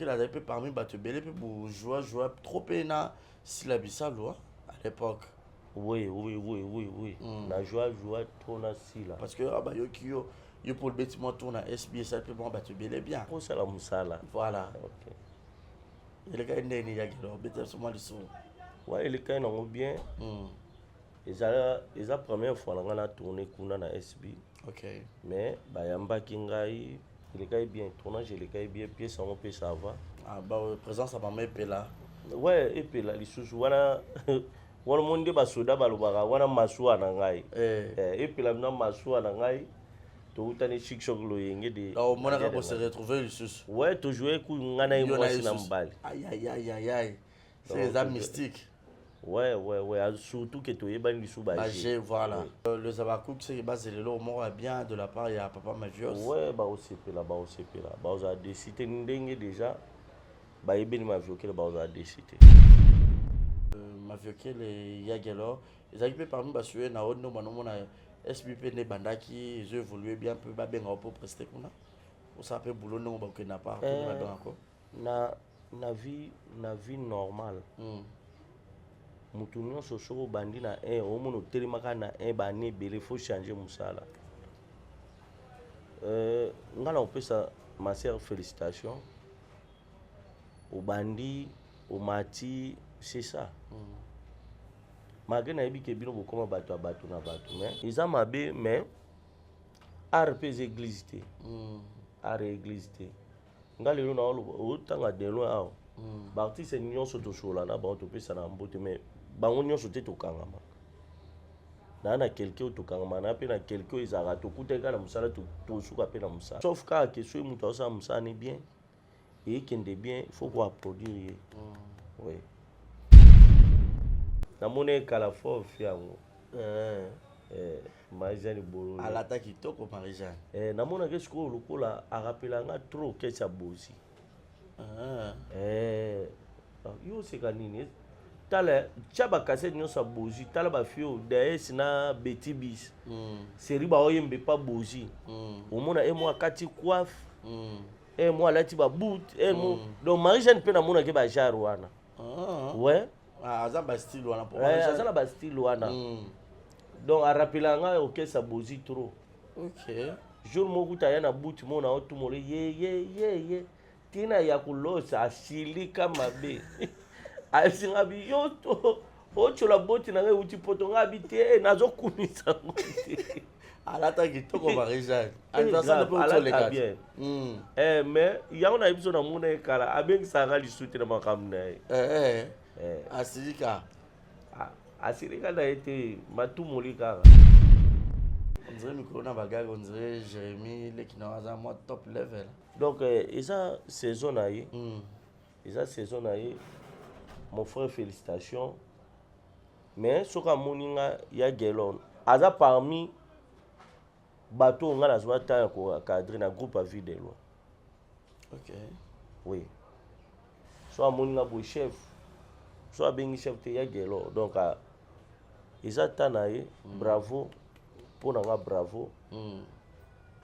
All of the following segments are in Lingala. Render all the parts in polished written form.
Maviokele azali mpe parmi bato ebele mpe bojoua joua trop mpe na Sila Bisalu à l'époque. Oui, oui, oui, oui, oui. Na joua joua trop na Sila. Parce que ah, bayoki yo yo mpo obeti mwa tour na SB esali mpe mwa bato ebele bien. Kosala mosala. Voilà. Ok. Elekaki ndenge nini yaki obeti biso mwa lisolo? Ouais, elekaki nango bien. Eza eza première fois na ngai na tourner kuna na SB. Ok. Mais bayambaki ngai, elekaki bien, tournage elekaki bien, pièce yango mpe ça va. Ah, ba présence ya mama Epela. Ouais, Epela lisusu wana wana omoni nde basoda balobaka wana masuwa na ngai. Eh. Eh, Epela na masuwa na ngai toutani chic choc loyenge de. Donc omonaka ko se retrouver lisusu. Ouais, tojoue ku ngai na ye Yo na mwasi ye na susu. mobali. Aïe aïe aïe aïe aïe. C'est Donc, eza mystique. Ouais, ouais, ouais, surtout que toyebani lisusu ba Ba G. G, voilà. Ouais. Le Zabakouk, c'est que bazelelo moko ya bien de la part ya papa Mavios. Ouais, baosepela, baosepela. Baozala déçu te ndenge déjà bayebeli Maviokele, baozala déçu te. Maviokele ya Gelor ezalaki mpe parmi basuye na yo nde banomona SB mpe nde ebandaki ezo évolue bien mpe babengaka mpo preste kuna osala mpe boulot ndenge bakokende na part Eh, babengako. na na vie na vie normale, mutu nyonso soki obandi na 1, omona otelemaka na 1 bani ebele, faut changer mosala. Nga na kopesa ma sœur félicitation, obandi omati, c'est ça. Malgré nayebi ke bino bokoma bato ya bato na bato, mais eza mabe, mais art mpe eza église te. Art église te. Nga lelo na oloba otanga de loin awa, baartiste nyonso tosola na bango, topesana mbote, mais bango nyonso te tokangama naa na quelque oyo tokangama na mpe na quelque oyo ezalaka tokutaki kaka na mosala, tosuka mpe na mosala, sauf kaka ke soki moto azosala mosala ni bien eyekende bien, il faut koapplaudir ye. Oui, namoni ekala fort fi yango. Eh, eh, Marie-Jeanne Bololo alata kitoko Marie-Jeanne. Eh, namonaki sikoyo lokola arapelanga trop kesi ya bozi. Ah. Eh, yo oseka nini? Tala, tia bakasete nyonso ya bozi, tala bafi oyo ds na beti bis seri baoyemba epa bozi. Omona e mo akati coiffe, e mo alati baboot, e mo donc Marie Jeanne mpe namonaki bajare wana. Ah. Ouais. Ah, aza bastyle wana po Eh, aza na bastyle wana. Donc arapelaka ngai orchestre ya bozi trop. Ok. Jour moko kuta aya na buti mona otumolo ye ye ye ye ntina ya kolosa, asilika mabe, asinga bi yo to otyola boti na ngai euti poto, ngai abi te, nazokumisa yango te. Alata kitoko Marie-Jeanne. Eh, Anniversaire grave, mpe alata otoleka. bien. Eh, mais yango na ye biso namona ye kala, abengisaka lisu te na makambo na ye. Eh, eh. Eh, Asilika. Asilika na ye te, matumoli kaka. On dirait mikolo na bagage, on dirait Jérémie leki na yo aza mwa top level. Donc eh, eza saison na ye. Eza saison na ye, mon frère, félicitation. Mais soki amoni nga ya Gelon aza parmi bato oyo nga nazwa temps ya koencadre na groupe ya Vie de Loi. Ok. Oui, so amoni nga boye chef, so abengi chef te ya Gelon, donc ah, eza temps na ye. Bravo mpo na nga, bravo.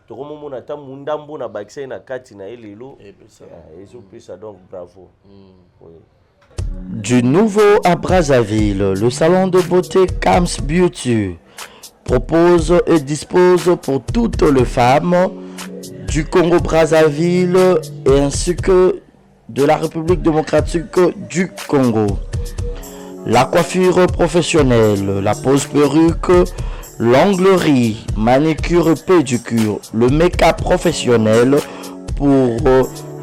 Tokomomona ata mundambo na bakisa ye na kati na ye lelo. Epesa. Ah, ezopesa, donc bravo, oui. Du nouveau à Brazzaville, le salon de beauté Cams Beauty propose et dispose pour toutes les femmes du Congo-Brazzaville et ainsi que de la République démocratique du Congo. La coiffure professionnelle, la pose perruque, l'onglerie, manicure, pédicure, le make-up professionnel pour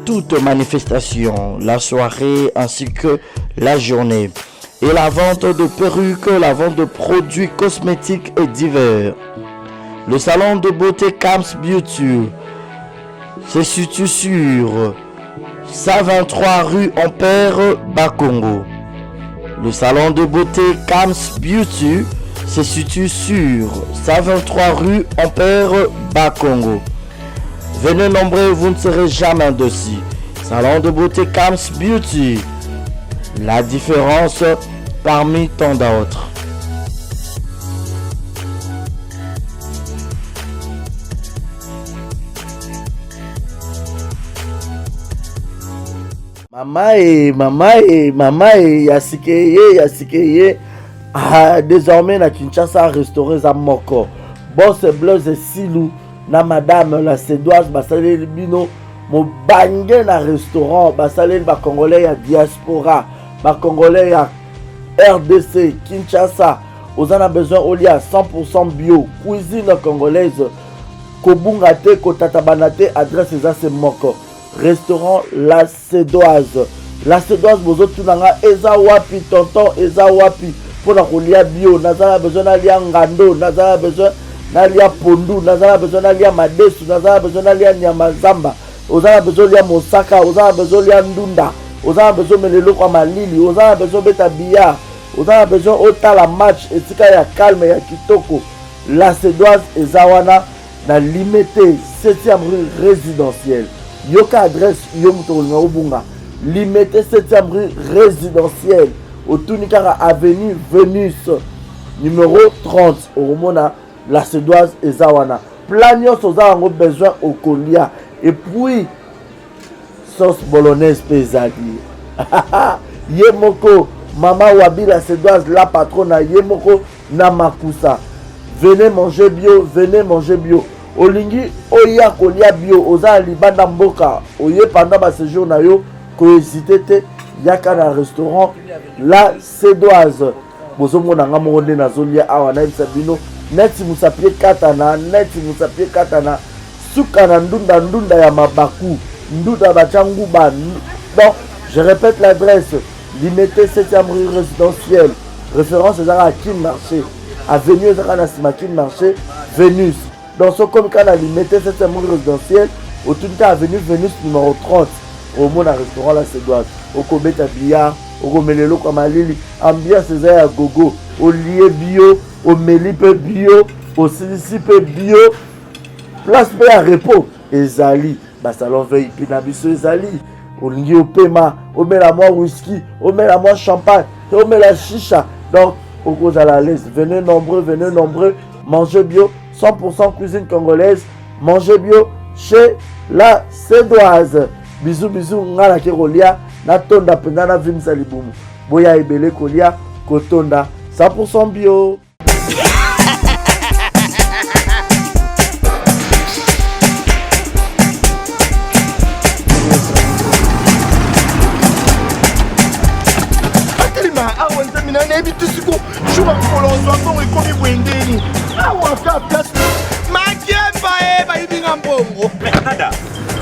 toute manifestation, la soirée ainsi que la journée. Et la vente de perruques, la vente de produits cosmétiques et divers. Le salon de beauté Cams Beauty se situe sur 123 rue Ampère Bakongo. Le salon de beauté Cams Beauty se situe sur 123 rue Ampère Bakongo. Venez nombreux, vous ne serez jamais déçus. Salon de beauté Cams Beauty. La différence parmi tant d'autres. Mama e, mama e, mama e, ya sika eye, ya sika eye. Ah, désormais na Kinshasa restaurant eza moko. Boss Blaise Silu na madame la Cédoise basaleli bino mobange na restaurant, basaleli ba congolais ya diaspora, ba congolais ya RDC Kinshasa. Oza na besoin olia 100% bio, cuisine congolaise. Kobunga te, kotatabana te, adresse eza se moko. Restaurant La Cédoise. La Cédoise bozotuna nga eza wapi tonton, eza wapi mpo na kolia bio? Naza na besoin nalia ngando, naza na besoin nalia pondu, naza na besoin nalia madesu, naza na besoin nalia nyama zamba, oza na besoin olia mosaka, oza na besoin olia ndunda, oza na besoin omela eloko ya malili, oza na besoin obeta billard, oza na besoin otala match esika ya calme ya kitoko. La Cédoise eza wana na Limete 7e rue résidentielle. Yoka adresse yo moto okolinga obunga. Limete 7e rue résidentielle. Otuni kaka avenue Venus numéro 30 okomona la Cédoise eza wana. Plat nyonso oza yango besoin okolia. Et puis sauce bolognaise mpe ezali. Ye moko mama Wabi la Cédoise la patronne ye moko na makusa. Venez manger bio, venez manger bio. Olingi oya kolia bio, oza na libanda mboka, oye pendant ba séjour na yo, ko hésiter te, yaka na restaurant La Cédoise. Bozomona nga moko nde nazolia awa, nayebisa bino neti musapi ekatana, neti musapi ekatana, suka na ndunda, ndunda ya mabaku, ndunda batia nguba. Donc, je répète l'adresse, Limete 7e rue résidentielle. Référence ezaka Kin Marché, avenue ezaka na sima Kin Marché, Venus. Donc soki okomi kaka na Limete 7e rue résidentielle, otuni kaka avenue Venus numéro 30, omona restaurant La Cédoise, okobeta billard, okomela eloko ya malili, ambiance eza ya gogo, olie bio, omeli pe bio, osilisi pe bio, place pe ya repos ezali, ba salon VIP na biso ezali. Olingi opema, omela mwa whisky, omela mwa champagne, omela shisha, donc okozala à l'aise. Venez nombreux, venez nombreux, mangez bio, 100% cuisine congolaise, mangez bio chez La Cédoise. Bisous, bisous, nga nake kolia, natonda mpenza, navimisa libumu. Boya ebele kolia, kotonda, 100% bio. Atelema awa nzambe na nayebi te siko jour ya mokolo ozwa mbongo ekomi boye ndeni awa ka place makemba e bayibi nga mbongo. Nada,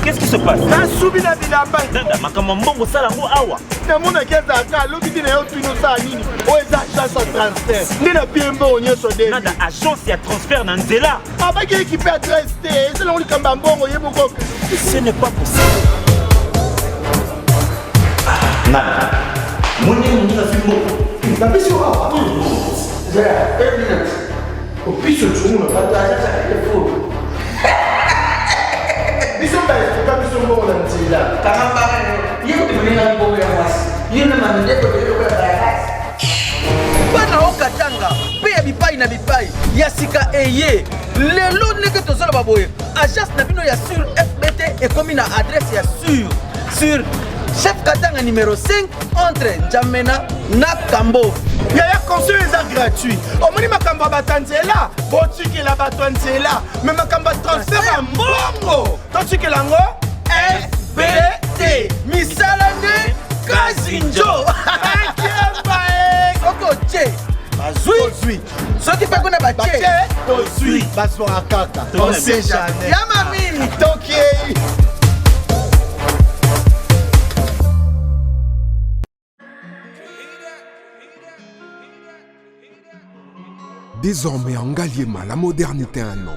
qu'est-ce qui se passe? Nasubi na bilamba. Nada, makambo ya mbongo osala yango awa. Namonaki azalaka alobi te na yo tuni osala nini oyo eza agence ya transfert nde na pie mbongo nyonso de. Nada, agence ya transfert na nzela. Abaki ekipe adresse te eza nango likambo ya mbongo ye moko. Ce n'est pas possible. Nada, moni moninga azwi mbongo. Napesi yo awa. Zela, une minute. Opiso tshumuna. Bato agence ya Carrefour. Biso ba biso mbongo na nzela. Kanga mbanga yo. Ye kutu moninga mbongo ya mwasi. Ye na mamindeko de lokola bayakasi. Bana o Katanga mpe ya bipai na bipai ya sika eye lelo ndenge tozoloba boye agence na bino ya sur FBT ekomi na adresse ya sur sur chef Katanga numéro 5 entre N'Djamena na Kambo. Yaya conseil eza gratuit. Omoni makambo ya bato ya nzela, botikela bato ya nzela. Mais makambo ya transfert ya mbongo, totikela yango FBT. Misala nde kazi njo. Akemba e. Soki otie bazwi, soki mpe kuna batie tozwi, bazwaka kaka. On sait jamais. Ya mami. Tokei. Désormais en Ngaliema, la modernité a un nom.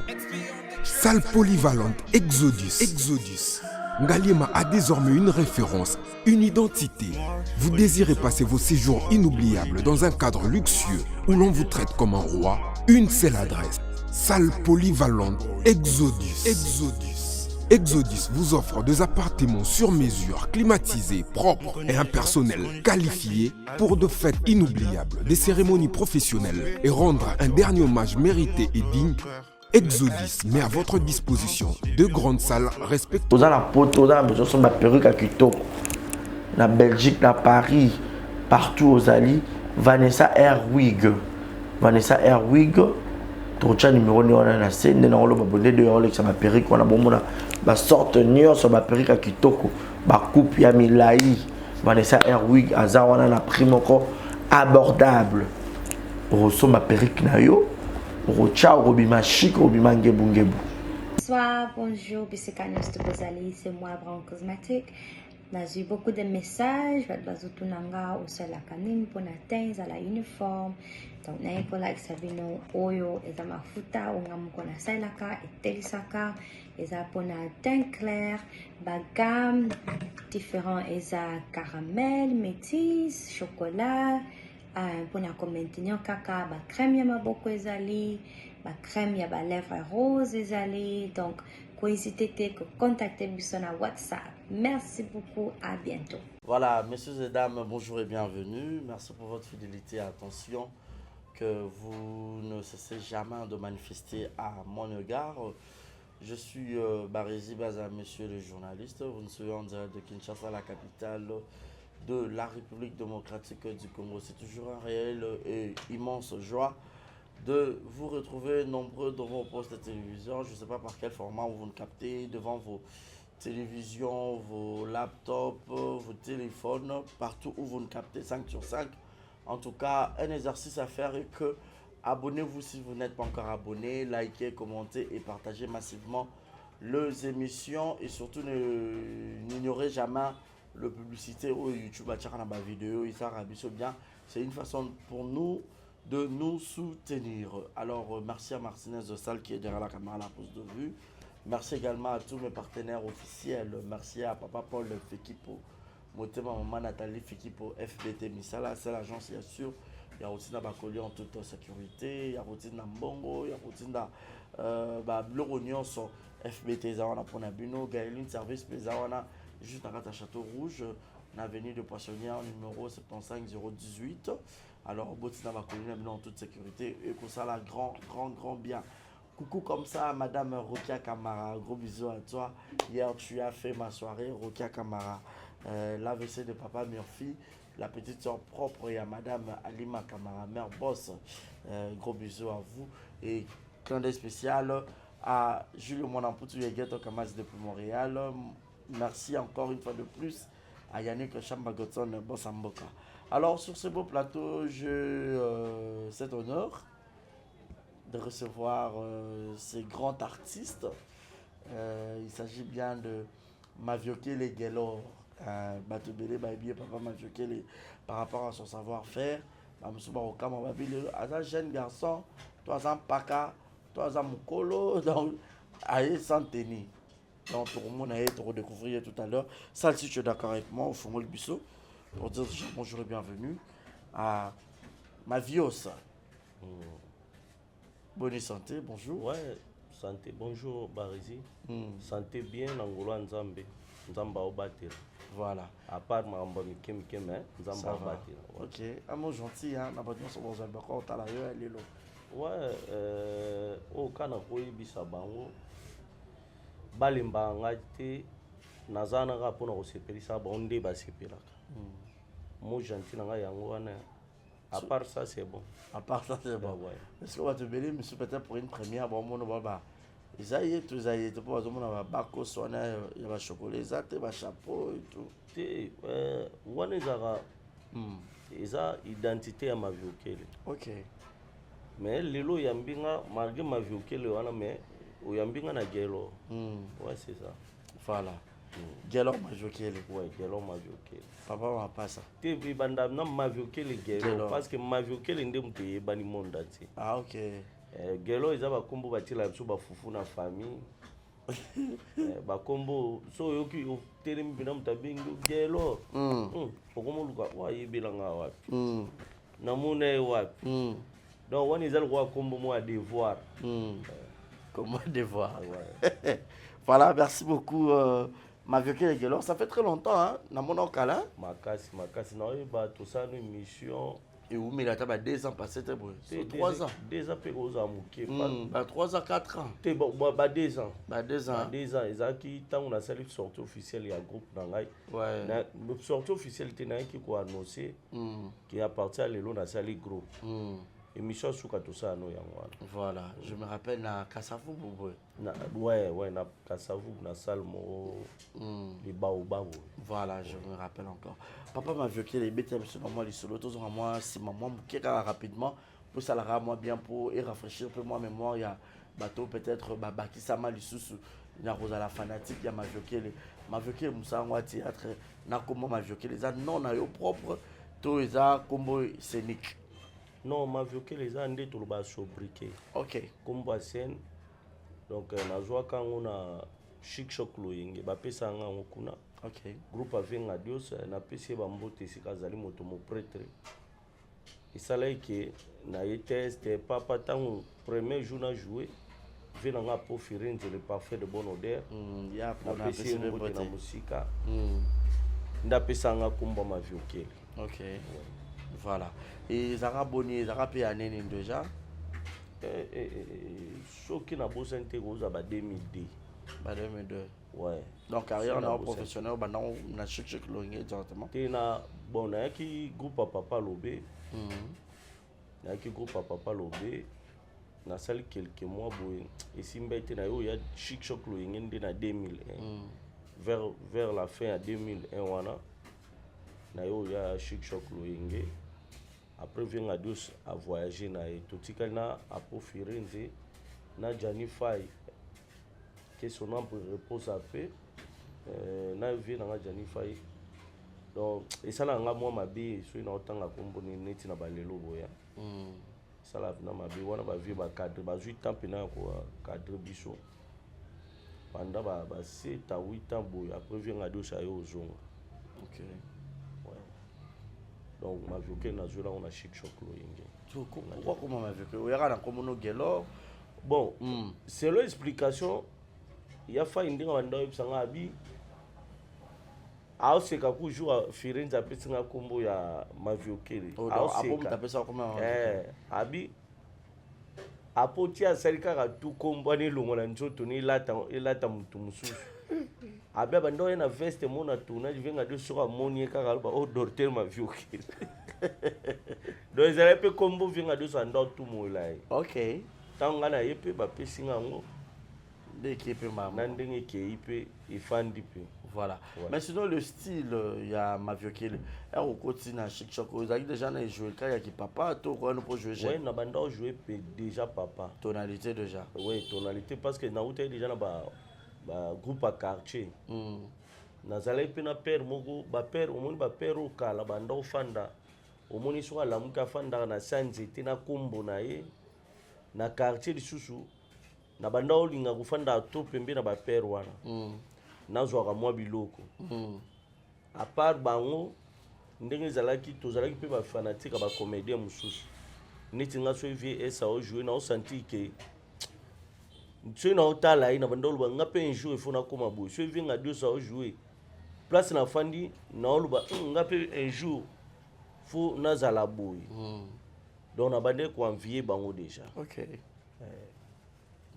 Salle polyvalente Exodus. Exodus. Ngaliema a désormais une référence, une identité. Vous désirez passer vos séjours inoubliables dans un cadre luxueux où l'on vous traite comme un roi? Une seule adresse. Salle polyvalente Exodus. Exodus. Exodus vous offre des appartements sur mesure, climatisés, propres et un personnel qualifié pour de fêtes inoubliables, des cérémonies professionnelles et rendre un dernier hommage mérité et digne. Exodus met à votre disposition deux grandes salles respectueuses. Oza na poto, oza na besoin osomba perruque ya kitoko. Na Belgique, na Paris, partout ozali. Vanessa Airwig. Vanessa Airwig. Totya numéro ni wana na se nde nakoloba bonde de olekisa baperike wana bomona basorte nyonso baperike ya kitoko bacoupe ya milai. Vanessa Airwig aza wana na prix moko abordable. Okosomba perike na yo, okotya, okobima chic, okobima ngebungebu. Bonsoir, bonjour, bisika nyonso bozali, c'est moi Brown Cosmetic. Nazwi beaucoup de messages, bato bazotuna nga osalaka nini mpona teint ezala uniforme. Donc naye kolakisa bino oyo eza mafuta oyo nga moko nasalelaka, etelisaka, eza mpona teint clair, bagamme différent, eza caramel, métis, chocolat, mpona komaintenir kaka bacrème ya maboko ezali, bacrème ya balèvre rose ezali. Donc kohésite te kocontacte biso na WhatsApp. Merci beaucoup, à bientôt. Voilà, messieurs et dames, bonjour et bienvenue. Merci pour votre fidélité et attention que vous ne cessez jamais de manifester à mon égard. Je suis Barézi Baza, monsieur le journaliste. Vous nous suivez en direct de Kinshasa, la capitale de la République démocratique du Congo. C'est toujours un réel et immense joie de vous retrouver nombreux dans vos postes de télévision. Je ne sais pas par quel format vous nous captez, devant vos télévisions, vos laptops, vos téléphones, partout où vous nous captez, 5 sur 5. En tout cas, un exercice à faire est que abonnez-vous si vous n'êtes pas encore abonné, likez, commentez et partagez massivement les émissions et surtout n'ignorez jamais le publicité ou YouTube à ma vidéo, il bien. C'est une façon pour nous de nous soutenir. Alors, merci à Martinez de Salle qui est derrière la caméra à la pose de vue. Merci également à tous mes partenaires officiels. Merci à Papa Paul Fekipo, Motema Maman Nathalie Fekipo, FBT Misala, c'est l'agence bien sûr. Il y a aussi Bakoli en toute sécurité, il y a aussi Mbongo, il y a aussi biloko nyonso FBT eza wana mpona bino. Gaeline Service mpe eza wana juste na kati ya Château Rouge, na avenue de Poissonnière numéro 75 018. Alors botina bakoli na bino en toute sécurité et kosala grand grand grand bien. Coucou comme ça Madame Rokia Kamara, gros bisous à toi. Hier tu as fait ma soirée, Rokia Kamara, l'AVC de Papa Murphy, la petite soeur propre et à Madame Alima Kamara, mère boss. Gros bisous à vous et clin d'œil spécial à Julio Monamputu et Ghetto Kamas depuis Montréal. Merci encore une fois de plus à Yannick Chamba-Godson, boss Mboka. Alors sur ce beau plateau, j'ai cet honneur de recevoir ces grands artistes. Il s'agit bien de Maviokele Guelor, bato ebele bayebi papa Maviokele par rapport à son savoir-faire. Bamosusu bakokama babi lelo aza jeune garçon to aza mpaka to aza mokolo, donc aye sans tenir. Donc tokomona ye, tokodécouvrir ye tout à l'heure. Sal, si tu es d'accord avec moi, ofongoli biso pour dire déjà bonjour et bienvenue à Mavios. Bonne santé, bonjour. Ouais, santé, bonjour Barizi. Santé bien na ngolo ya Nzambe. Nzambe aobatela. Voilà. À part makambo ya mike mike, mais Nzambe Ça va. aobatela. Ouais. Ok, un mot gentil, hein, na bato nyonso bozali bakotala yo ya lelo. Ouais, oyo kaka nakoyebisa bango, balembaka ngai te, naza wana kaka mpona kosepelisa bango nde basepelaka. Mot gentil na ngai yango wana. À part ça, c'est bon. À part ça, c'est bon. Ouais. Est-ce que bato ebele misu peut-être pour une première bamona ba eza ye to eza ye te, mpo bazomona babakoso wana ya bachocolat eza te, bachapeau et tout? Te, wana ezalaka eza identité ya Maviokele. Mais lelo oyambi nga malgré Maviokele wana, mais oyambi nga na Gelo. Ouais, c'est ça. Voilà, Gelo Maviokele. Ouais, Gelo Maviokele. Papa Mapasa. Te, ebanda na Maviokele Gelo. Gelo. Parce que Maviokele nde moto eyebani monde entier. Ah, ok. Gelo eza bakombo batiela biso bafufu na famille. Bakombo so oyoki otelemi mpena moto abengi yo Gelo, okomoluka oyo ayebelanga wapi, namona ye wapi. Donc wana eza lokola kombo moko ya devoir. Comment devoir. Ouais. Voilà, merci beaucoup, Maviokele Gelo. Ça fait très longtemps, hein, namona okala. Makasi makasi, naoyeba tosala émission. Ewumeli ata ba 2 ans passé te boye, so 3 ans. 2 ans mpe kozala moke. Ba 3 ans, 4 ans. Te, ba 2 ans. Ba 2 ans. Ba 2 ans ezalaki ntango nasali sortie officielle ya groupe na ngai. Sortie officielle te, nayaki koannonce ke à partir ya lelo nasali groupe. Émission suka tosala no yango wana. Voilà, je me rappelle na Kasavubu boye. Na, ouais, na Kasavubu, na salle moko libaoba boye. Voilà, je me rappelle encore. Papa Maviokele, ebetela biso na mwa lisolo, tozonga mwa nsima mwa moke kaka rapidement po esalaka mwa bien po erafraîchir mpe mwa mémoire ya bato peut-être babakisama lisusu na kozala fanatique ya Maviokele. Maviokele, mosala yango ya théâtre na kombo Maviokele eza nom na yo propre to eza kombo scénique? Non, Maviokele eza nde toloba sobriquet. Kombo ya scène. Donc nazwaka yango na Chic Choc Loyenge, bapesaka nga yango kuna. Groupe Avenga Dios, napesi ye bambote esika azali, moto moprêtre. Esalaki ke na ye test papa ntango premier jour na joué ve na nga po Firenze, le parfait de bonne odeur. Ya mpona napesi ye apesi mbote na mbote. Mosika nde apesaka nga kombo ya Maviokele. Ok, voilà. Ezalaka boni, ezalaka mpe ya nini déjà? Soki nabosani te, kozwa ba 2002. Ba 2002? Ouais. Donc carrière Soki na nabosani. professionnel bandango na Chic Choc Loyenge directement? Te, na bon, nayaki groupe ya Papa Lobe. Nayaki groupe ya Papa Lobe, nasali quelques mois boye, esimba ete na yo ya Chic Choc Loyenge nde na 2001. Vers la fin ya 2001 wana na yo ya Chic Choc Loyenge. Après, Venga Dios a voyagé na ye, totikali na Apo Firenze na Jani Fai, que son âme repose en paix. Na vie nanga Jani Fai, donc esalaka nga mwa mabe soki naotanga nkombo neti na balelo boya. Esalaka na mabe wana, bavie bacadre bazwi temps mpena ya kocadre biso pendant ba 7 à 8 ans boye. Après, Venga Dios aye ozonga. Ouais. Donc Maviokele nazwela yango na Chic Choc Loyenge. Pourquoi koma Maviokele? Oyaka na nkombo no Gelor? Bon, selon explication ya Fai, ndenge banda oyebisanga, abi aoseka ku jour Firenze apesi nga nkombo ya Maviokele. Oh, donc, apo moto apesaka nkombo ya Maviokele. Eh, abi apo ti asali kaka tu nkombo wana elongola nzoto ni elata, elata motu mosusu. Abi abanda oye na veste mo na tournage, Venga Dio soki amoni ye kaka aloba: "O docteur Maviokele." Donc ezalaki mpe nkombo Venga Dio anda otumola ye. Ntango ngai na ye mpe bapesi nga yango. Nde eke mpe mama. Na ndenge ekei mpe efandi mpe. Voilà. Ouais. Mais sinon, le style ya Maviokele, ere okoti na Chic Choc, ozalaki déjà na ejouer kaka yaki papa to okoyano mpo jouer Ouais, jeune? Na banda ojouer mpe déjà papa. Tonalité déjà. Ouais, tonalité, parce que nautaki déjà na ba groupe ya quartier. Nazalaki mpe na père moko, bapère omoni, bapère oyo kala banda ofanda, omoni soki alamuki afandaka na sa nzete na nkombo na ye na quartier. Lisusu na banda olinga kofandaka to pembe na bapère wana. Nazwaka mwa biloko. À part bango, ndenge ezalaki, tozalaki mpe bafanatique ya bacomédien mosusu neti nga. Soki vie esa ojoue, na osentir ke soki naotala ye na banda oloba nga mpe un jour il faut nakóma boye. Soki vie nga Dios aojoue, place nafandi naoloba: nga mpe un jour faut nazala boye." Donc nabandaki koenvie bango déjà. Ok,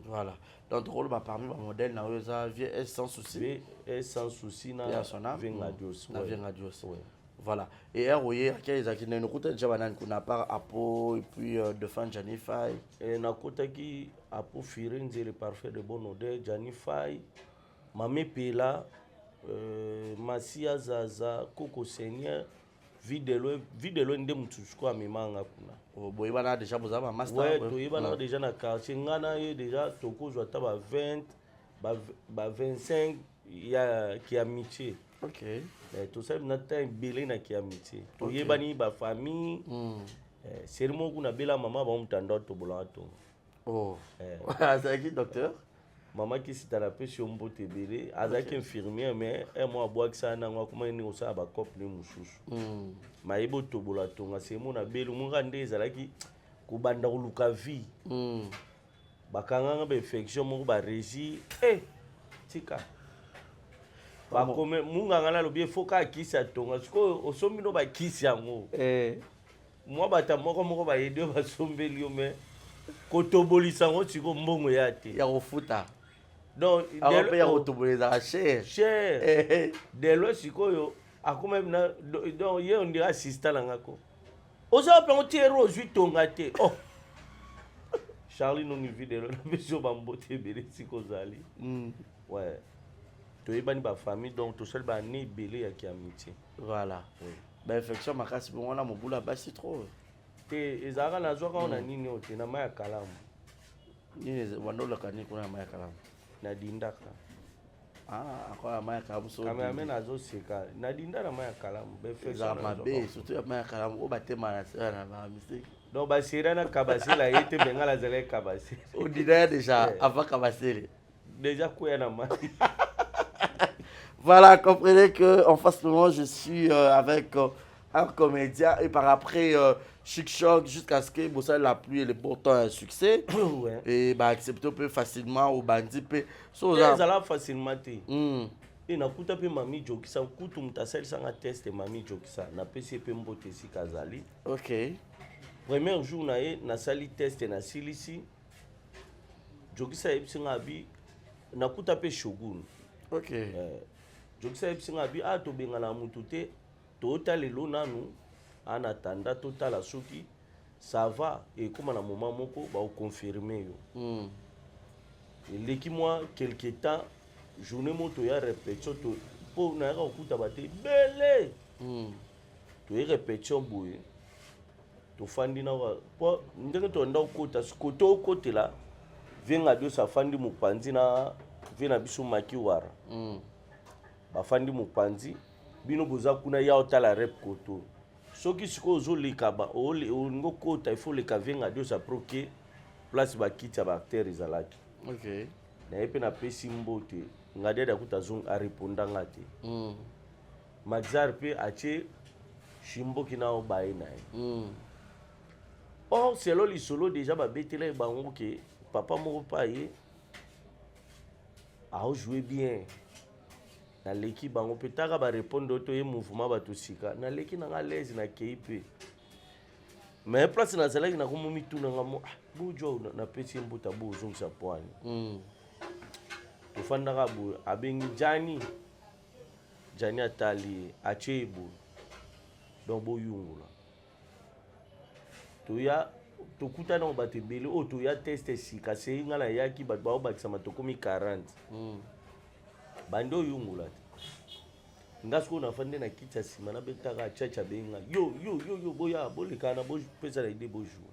voilà. Donc tokoloba parmi bamodèle na oyo eza vie S sans souci. Vie S sans souci na Ya son âme. Venga Dios. Na Ouais. Venga Dios. Ouais. Voilà. Et ere oye ake, ezalaki ndenge okuta déjà banani kuna à part Apo et puis Defan Jani Fai? Eh, nakotaki Apo Firenze, le parfait de bonne odeur, Jani Fai, Mame Pela, Masia Zaza, Koko Seigneur, Videlo Videlo nde motu sikoyo amemanga kuna. Oh, boyebana déjà, boza bamaster? Ouais, toyebanaka déjà na quartier. Nga na ye déjà tokozwa ata ba 20, ba 25 ya kiamitié. Eh, tosali na temps ebele na kiamitié, toyebani bafamille. Eh, seri moko kuna abela mama bango, moto anda tobolaka tongo. Oh. Eh. Azalaki docteur? Mama Kisita, napesi yo mbote ebele. Azalaki infirmière, mais un mois abwakisaka nango, akomaki ndenge kosala bacope ne mosusu. Mayebi otobola tonga semo na beli moka nde ezalaki kobanda koluka vie. Bakanganga bainfection moko, barégi e tika bakome munganga nalobi efo kaka kisi atonga. Sikoyo osombi no bakisi yango. Eh. Mwa bata moko moko bayede yo, basombeli yo, mais kotobolisa yango siko mbongo ya te. Ya kofuta. Donc awa mpe ya kotobola ezalaka cher. Cher. Delo sikoyo akoma na, donc ye on dirait assistant na nga ko oza wapi yango ti ero ozwi tonga te. Oh, Charlie Nongi Videlo, napesi yo bambote ebele esika ozali. Ouais, toyebani bafamille, donc tosali baannée ebele ya kiamitié. Voilà. Oui. Bainfection makasi bongo wana, mobulu ya basi trop. Te, ezalaka nazwaka ngo na nini oyo te, na mai ya kalamu. Nini wanda olaka nini kuna na mai ya kalamu? Nadindaka. Ah, encore ya mai ya kalamu so. Cameraman azoseka, nadinda na mai ya kalamu. Ezala mabe, surtout ya mai ya kalamu oyo batema na bamistake. Donc basera na kabasele aye te, me ngai nazalaki kabasele. Odinda ya déjà avant kabasele. Déjà kwea na mai. Voilà, comprenez que en face de moi, je suis avec un comédien et par après Chic Choc jusqu'à ce que bon, ça, la pluie et le beau temps un succès. Et bah accepter un peu facilement au bandit pe. So, ezala facilement te. E nakuta mpe mami Jokisa kutu, moto asalisanga test, mami Jokisa, napesi ye mpe mbote esika azali. Premier jour na ye nasali test, nasilisi, Jokisa ayebisi nga abi nakuta mpe Shogun. Jokisa ayebisi nga abi a tobengana mutu te, totala lelo nanu en attendant, totala soki ça va, ekóma na moment moko baoconfirme yo. Eleki mwa quelque temps, journée moko toya répétition to mpo nayaka kokuta bato ebele. Toye répétition boye, tofandi na mpo ndenge toyanda kokota kote okotela venga Dios afandi mopanzi na ve na biso Maki Wara. Bafandi mopanzi, bino boza kuna ya otala rep koto. Soki sikoyo ozoleka, olingi okota, il faut oleka venga Dios après oke place bakiti ya baacteur ezalaki. Na ye mpe napesi mbote Ngadiadi, akuta arépondanga te. Maxar mpe atie shimboki na obaye na ye. Or selo lisolo déjà babetela ye bango ke papa moko mpe aye aojoue bien, naleki bango mpe taka barépondre oyo toye mouvement bato sika, naleki nanga lese, nakei mpe mais place nazalaki nakomo mitunanga mo, ah, bojwa napesi ye mbuta bo ozongisa poani. Tofandaka boye, abengi Jani, Jani atali ye, atie ye boye, donc boyungula toya tokutana ngo bato ebele oyo toya test sika sei ngai nayaki, bato baobakisama, tokomi 40. Bandi oyungula te, nga sikoyo nafandi na kiti ya nsima, nabetaka chacha, abenga yo yo yo yo, boya bolekana, bopesa na idée, bojoue.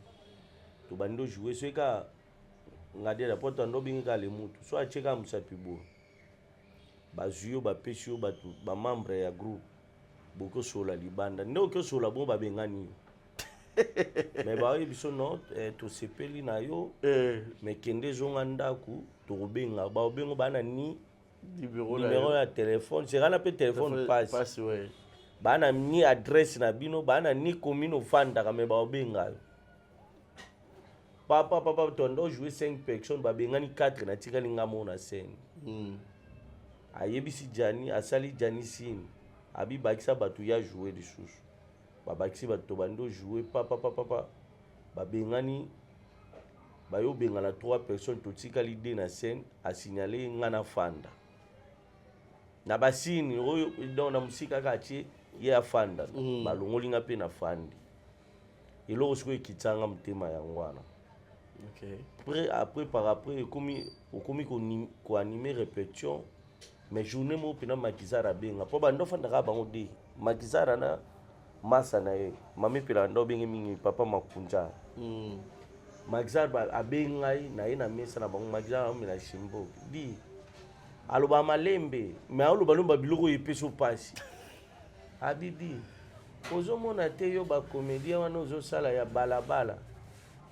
Tobandi ojoue, soki kaka Ngadiela po tando obengi kaka le mutu so atie kaka mosapi boye, bazwi yo, bapesi yo bato bamembre ya groupe, bokosola libanda nde okosola bongo, babengani yo. Mais baoyebi biso non, tosepeli na yo, mais kende ezonga ndako, tokobenga, baobengo baa na ni numéro ya telefone sekana mpe telefone pasi baa na ni adresse na bino, baa na ni commune ofandaka, mais baobenga yo. Papa papa, tondo jouer 5 personnes, babengani 4, natikali nga moko na scène. Ayebisi Jani, asali Jani signe, abibakisa bato ya jouer lisusu, babakisi bato, tobandi ojoue papa papa papa, babengani, bayobengana 3 personnes, totikali 2 na scène. Asignale nga na fanda na basini oyo, donc na mosika kaka atie ye afanda. Balongoli nga mpe na fandi. Eloko sikoyo ekitanga motema yango wana. Après, après, par après ekomi okomi koanime répétition, mais journée moko mpena Makizara abenga mpo bando ofandaka bango de Makizara na masa na ye mami mpela ndo obenge mingi papa Makunja. Makizara abengi ngai na ye na mesa na bango, Makizara aomela shimbo di, aloba malembe mais aoloba lomba biloko oyo epesi opasi, abidi ozomona te yo bacomédien wana ozosala ya balabala,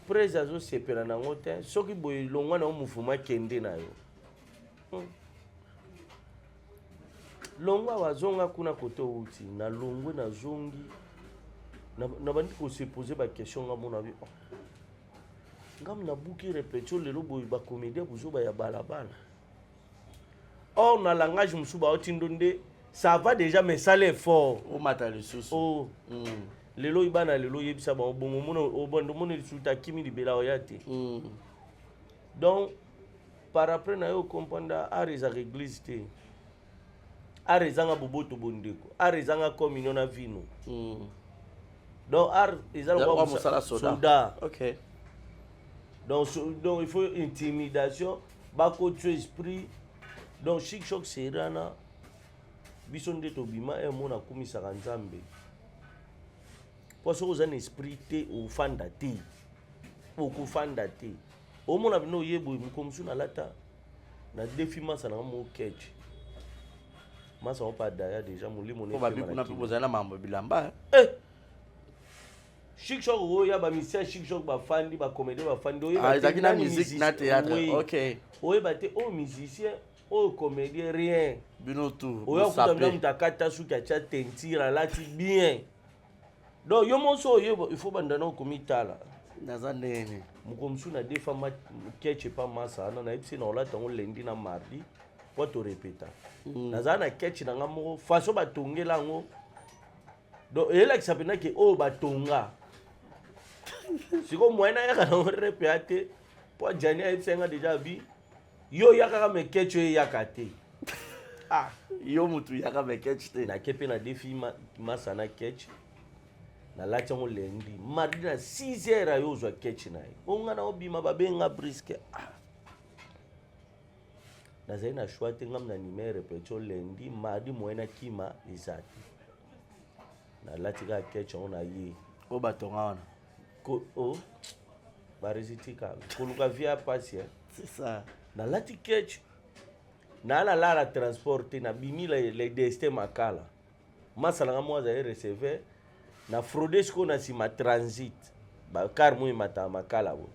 prese azosepela nango te, soki boye longwa na yo mofuma, kende na yo. Longwa bazonga kuna kote outi. Nalongwe, nazongi, nabandi kose poser baquestion nga mona bi, oh. Ngam nabuki répétition lelo boye, bacomédien bozoba ya balabala. Or na langage mosusu baotindo nde ça va déjà, mais sala effort. Omata lisusu. Oh. Lelo oyo bana lelo oyebisa bango bongo omona obanda omona lisusu te akimi libela oya te. Donc par après na yo comprendre art ezalaka église te. Art ezanga boboto bondeko. Art ezanga communion na vino. Donc art eza lokola mosala soda. Soda. Ok. Donc, so, donc il faut intimidation, bakotio esprit. Donc Chic Choc Serana biso nde tobima e mona akumisaka Nzambe. Po soki oza na esprit te ofanda te. Okofanda te. Omona bino oye boye moko mosusu nalata na defi masa na mo ketch. Masa on pa daya déjà molimo ne. Babi kuna pe bozali na mambo bilamba. Eh! Chic Choc oyo ya ba musicien Chic Choc bafandi ba comédien bafandi oyeba ah, ezalaki na musique na théâtre. Oui. OK. Oyeba te oyo musicien oyo comédien rien. Bino tout. Oyo kuta bino mutu akata suki atia teinture alati bien. Donc yo monso oyeba il faut banda na okomitala. Naza ndenge. Moko mosusu na defa ma ketch epa masa wana nayebisi na olata yango lundi na mardi po to répéta. Nazala na ketch na nga moko façon batongela yango. Donc eyelakisa mpenza ke oyo batonga sikoyo moyen nayaka nango repe ya te mpo Gianni ayebisa nga déjà abi yo oyakaka me ketch oyo eyaka te. Ah, yo mutu yaka me ketch te. Nake mpe na defi masa na ketch nalati yango lundi mardi na 6 heures ayo ozwa ketch na ye o nga na obima babenga briske. Ah, nazali na choix te, ngam na anime répétition lundi mardi moyen nakima eza te. Nalati kaka ketch yango na ye. Oyo batonga wana. Ko, oh, baresitika koluka vie ya pasi, hein. C'est ça. Nalati ketch naa nalala transport te, nabimi le destin makala masala nga moko azali receveur na fraude sikoyo na nsima transit bakar mo emataka makala boye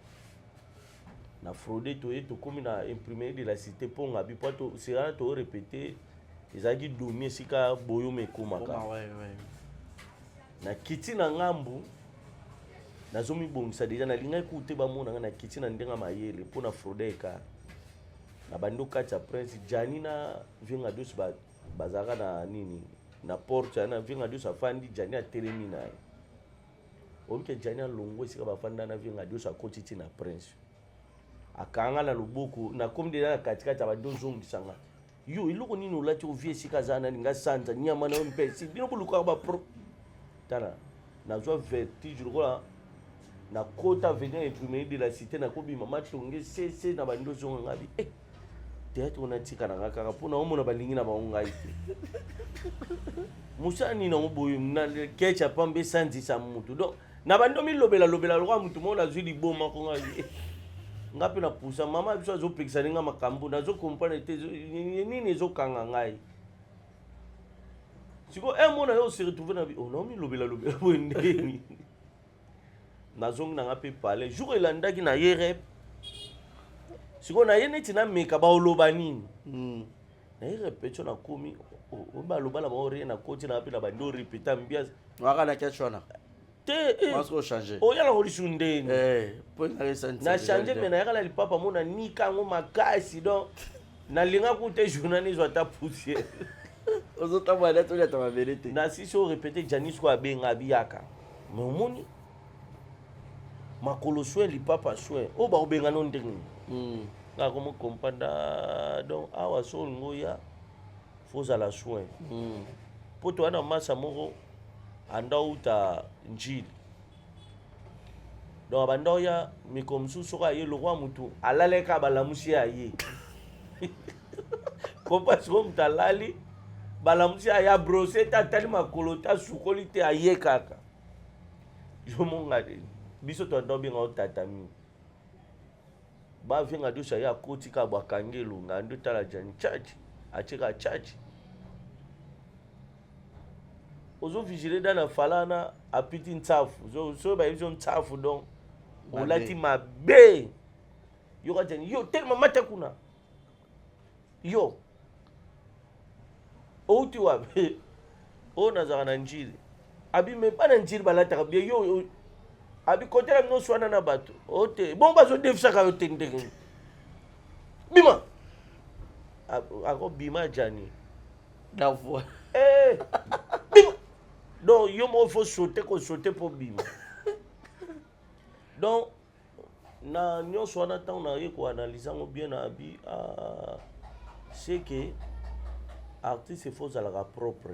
na fraude toye tokomi na imprimerie de la cité mpo ngabi po to sera to répéter ezalaki domi esika boyoma ekomaka. Na kiti na ngambu nazomibongisa deja nalingaki kutu te bamona nga na kiti na ndenge ya mayele mpo na fraude eka na bandi okati ya prince Gianni na Vienga Dios bazalaka na nini na porte na Vienga Dios afandi Gianni atelemi na ye oyebi ke Gianni alongwa esika bafanda na Vienga Dios akoti ti na prince akanga na loboko nakomi deja na katikati abandi ozongisa nga yo eloko nini olati ovie esika aza nani nga sanza nyama na yo mpesi bino bolukaka bapro tala nazwa vertige lokola nakota avenir imprimerie de la cité nakobima matonge sese na bandi ozonga nga bi eh, théâtre wana tika na nga kaka mpona omona balingi na bango ngai te mosala nini yango boye na ketch apambe esanzisa mutu donc na bandi omilobela lobela lokola mutu moko nazwi liboma ko ngai eh, nga mpe napusa mama biso azopekisa ninga makambo nazo comprendre te nini ezokanga ngai sikoyo un mona yo se retrouve na bi oh, naomilobela lobela boye ndeni nazongi na nga mpe palais jour elandaki na ye rep sikoyo na ye neti nameka baoloba nini. Na ye répétition nakomi oyo baloba na bango rien nakoti na nga mpe na bandi orépéta ambiance. Waka na ketch wana. Te eh. Parce que changer. Oya nango lisusu ndeni. Eh, po na esantisa. Na changer mais nayaka na lipapa mo nanika yango makasi donc nalinga kutu te journal ezwa ata poussière. Ozotambola neti oliata mabele te. Na sisi oyo répété Gianni sikoyo abenga abiyaka mais omoni makolo soin lipapa soin oyo bakobenga no ndenge nini. Nga komo comprendre donc awa so olingi oya fo ozala soin. Po toya na masa moko anda outa njili donc abanda oya mikolo mosusu soki aye lokwa motu alalaki kaka balamusi ye aye kompa sikoyo moto alali balamusi aye abrose te atali makolo te asukoli te aye kaka yo monga biso toanda obenga o tatami bavenga dosi aye akoti kaka bo akangi elonga andi otala Gianni chachi atie kaka chachi ozovigile da na fala wana apiti ntsafu soki bayebi so ntsafu donc olati mabe yoka Gianni yo telema mata kuna yo outi wapi oyo nazalaka na njili abi me bana njili balataka bien yo abi kotela bino oswana na bato o te bongo bazodefisaka yo te ndenge bima akobima Gianni Na voix. Eh, bima. Donc yo moko faut sauter, kosaute mpo bima. Donc na nyonso wana, ntango naye koanalyse yango bien, na abi, ah, c'est que artiste faut ozalaka propre.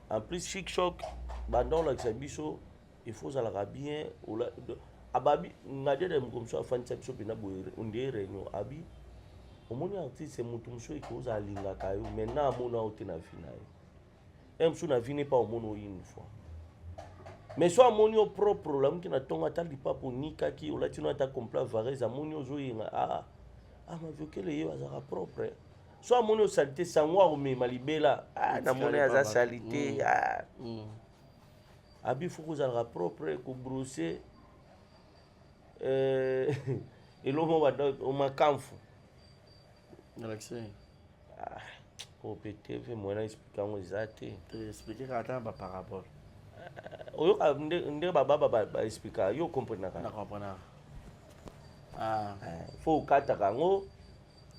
En plus, Chic Choc banda olakisa biso, il faut ozalaka bien. Ababi ngadiede moko mosusu afandisa biso mpena boye nde réunion, abi omoni artiste, motu mosusu eke ozala alingaka yo, mais na amona yo te na vie na ye. E mosusu na vie ne pa omona yo une fois, mais so amoni yo propre, olamuki na ntongo, ata lipapa onikaki, olati no ata complet varese, amoni ozoyenga, ah, ah, Maviokele ye azalaka propre. So amoni yo saleté, sango akomema libela, ah, namoni aza saleté. Ah. Abi faut kozalaka propre, kobrosser eloko moko bada omakamfu. Relaxé. Oyo mpe TV, moyen na explique yango eza te. Explique kaka ata na baparabole. Oyoka nde bababa baexplikaka yo, comprenaka? Na comprendre. Ah. Faut okataka yango,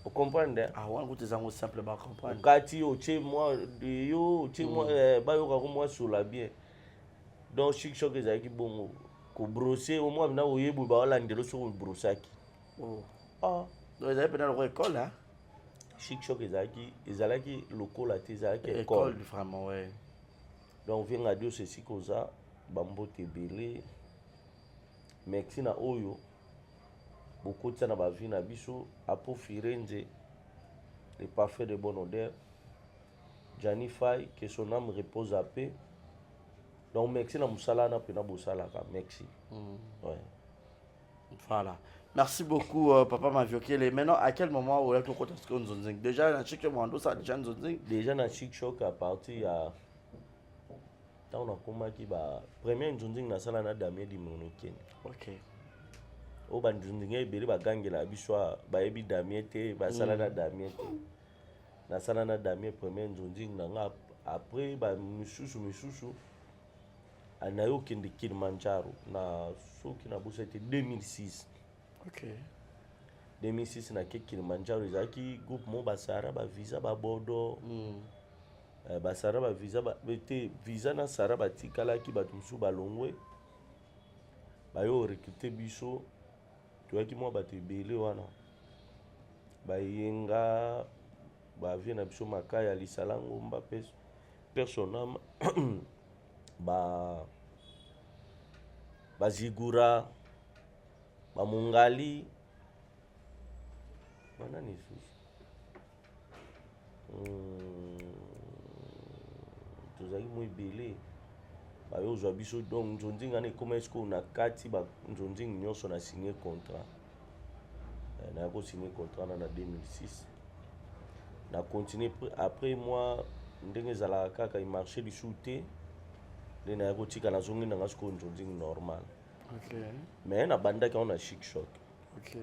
ocomprendre. Ah, wana kutu ezango simple, bacomprendre. Okati, otie mwa yo, otie mwa bayokako mwa sola bien. Donc Chic Choc ezalaki bongo, kobrosser omwa mina oyebi baolandela soki obrosaki. Oh. Ah. Donc ezali mpena lokola école, hein? Chic Choc ezalaki lokola te, ezalaki école. École. Vraiment, ouais. Donc venga dios esika oza, bambote ebele, merci na oyo bokotisa na bavie na biso. Apo Firenze, le parfait de bonne odeur, Gianni Fay, que son âme repose à paix. Donc merci na mosala wana mpena bosalaka, merci. Ouais. Voilà. Merci beaucoup, Papa Maviokele. Maintenant, à quel moment vous avez Nzonzing? Déjà, na Chic Mwando, ça déjà Nzonzing? Déjà na Chic Choc, à partir ya ntango nakomaki ba premier nzonzing nasala na Damien Dimonokene. Oyo banzonzinga ebele bagangela biso awa, bayebi Damien te, basala na Damien te. Nasala na Damien premier nzonzing na nga. Après bamisusu misusu, naye okende Kilimanjaro na, soki nabosa te, 2006. 2006 nake Kilimanjaro, ezalaki groupe moko, basara bavisa babodo. Basara bavisa te, visa na sara batikalaki, bato mosusu balongwe, bayo recrute biso. Toyaki mwa bato ebele wana, bayenga bavie na biso, Makaya Lisala Ngomba, mpe personame ba bazigura, bamongali, banani lisusu. Tozalaki mwa ebele, bayo ozwa biso. Donc nzonzingi wana ekóma esikoyo na kati banzonzingi nyonso na signe contrat. Naya kosigne contrat wana na 2006, na continue après moi ndenge ezalaka kaka, emarché lisusu te, nde naya kotika, nazongi nanga sikoyo nzonzingi normal. Mais nabandaki yango na Chic Choc. Ok.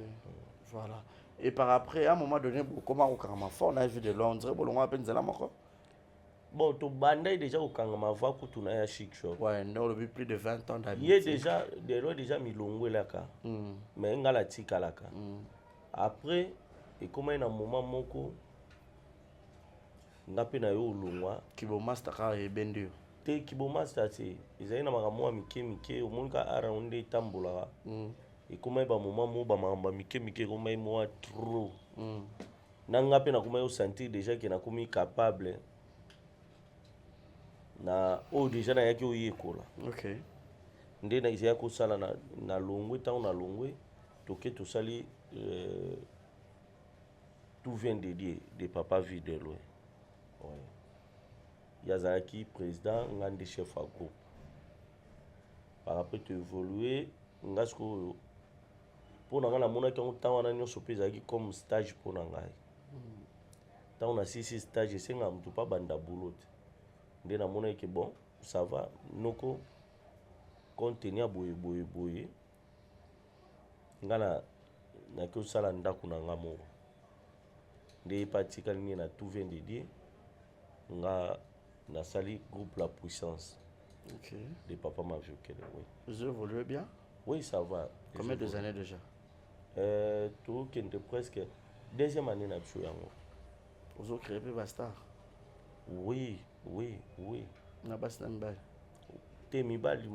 Voilà. Et par après, à un moment donné, comment on fort, on a vu de Londres, bon, on a nzela moko. Bon, tobandaki déjà kokangama va kutu na ya Chic Choc. Ouais, non, depuis plus de 20 ans d'amitié. Ye déjà delo déjà milongo elaka, mais nga natikalaka. Après ekomaki na moment moko, nga mpe na yo olongwa. Kibo master kaka ebendi yo. Te, kibomaster te, ezali na makambo ya mike mike. Omoni ka ara ngo nde etambolaka. Ekomaki bamoment moko, bamakambo ya mike mike ekomaki mwa trop. Na nga mpe nakomaki osentir déjà ke nakomi capable na oyo déjà nayaki oyekola. Nde ezalaki kosala na longwe. Ntango na longwe, toke tosali Tout vient de Dieu de Papa Vie de Loin, ouais. Ye azalaki président, nga nde chef ya groupe. Par après toévolue, nga sikoyo mpo na ngai namonaki yango ntango wana nyonso mpe ezalaki comme stage mpo na ngai. Ntango nasilisi stage, esengaka motu mpo abanda boulot te. Nde namonaki ke bon, ça va noko, compte tenu ya boye boye boye, nga na naki osala ndako na nga moko. Nde ye mpe atikali nde na Tout vient de Dieu, nga nasali groupe La Puissance de Papa Maviokele, oui. Vous évoluez bien? Oui, ça va. Combien de années déjà? Tokende presque deuxième année na biso yango. Ozo créer mpe bastar? Oui. Na basi na mibali? Te, mibali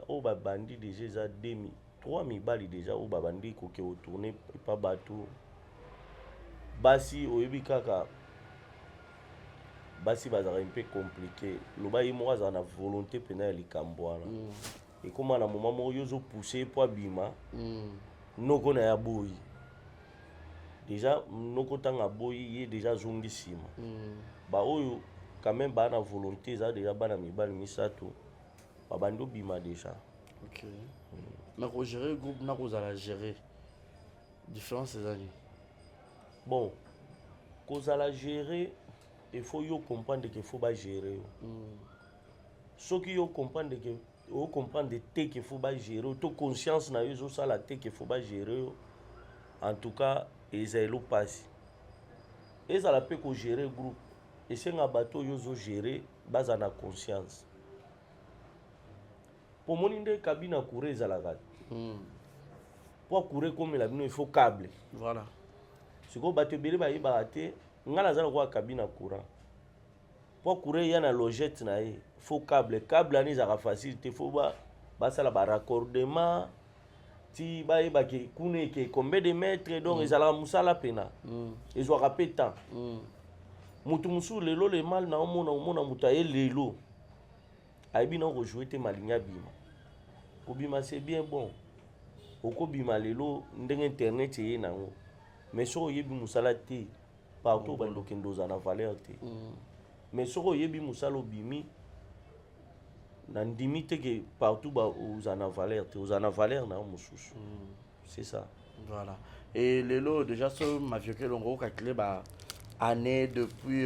oyo babandi déjà eza 2, 3 mibali déjà oyo babandi koke kotourner epa bato. Basi, oyebi kaka, basi bazalaka mpe compliqué. Loba ye moko azala na volonté mpena ya likambo wana. Ekóma na moment moko, yo ozopousser ye mpo abima. Noko na ye aboyi déjà. Noko ntango aboyi ye déjà, azongi nsima. Baoyo quand même baa na volonté, eza déjà bana mibali misato babandi obima déjà. Ok, mais kogérer groupe na kozala gérer, différence eza nini? Bon, kozala gérer, il faut yo comprendre que faut bagérer yo. Soki yo comprendre que ocomprendre te que faut bagérer yo, to conscience na yo ezosala te que faut bagérer yo, en tout cas eza elo mpasi. Ezala mpe kogérer groupe, esenga bato oyo ozogérer baza na conscience. Po moni nde cabine ya courant ezalaka te. Po courant ekomela bino, il faut câble. Sikoyo bato ebele bayebaka te. Ngai naza lokola cabine ya courant. Po courant eya na logette na ye, faut câble. Câble wana ezalaka facile te. Faut basala baraccordement ti bayebake kuna eke combien de mètre. Donc ezalaka mosala pena. Ezwaka mpe temps. Motu mosusu lelo, le mal na omona, omona moto aye lelo, ayebi na kojouer te, malingi abima. Kobima, c'est bien bon, okobima lelo ndenge internet eye nango, mais soki oyebi mosala te, partout obandi okende, ozala na valeur te. Mais soki oyebi mosala, obimi, na ndimi te que partout ozala na valeur te, ozala na valeur na yo mosusu. C'est ça. Voilà. Et lelo déjà, so Maviokele, on calculé ba année depuis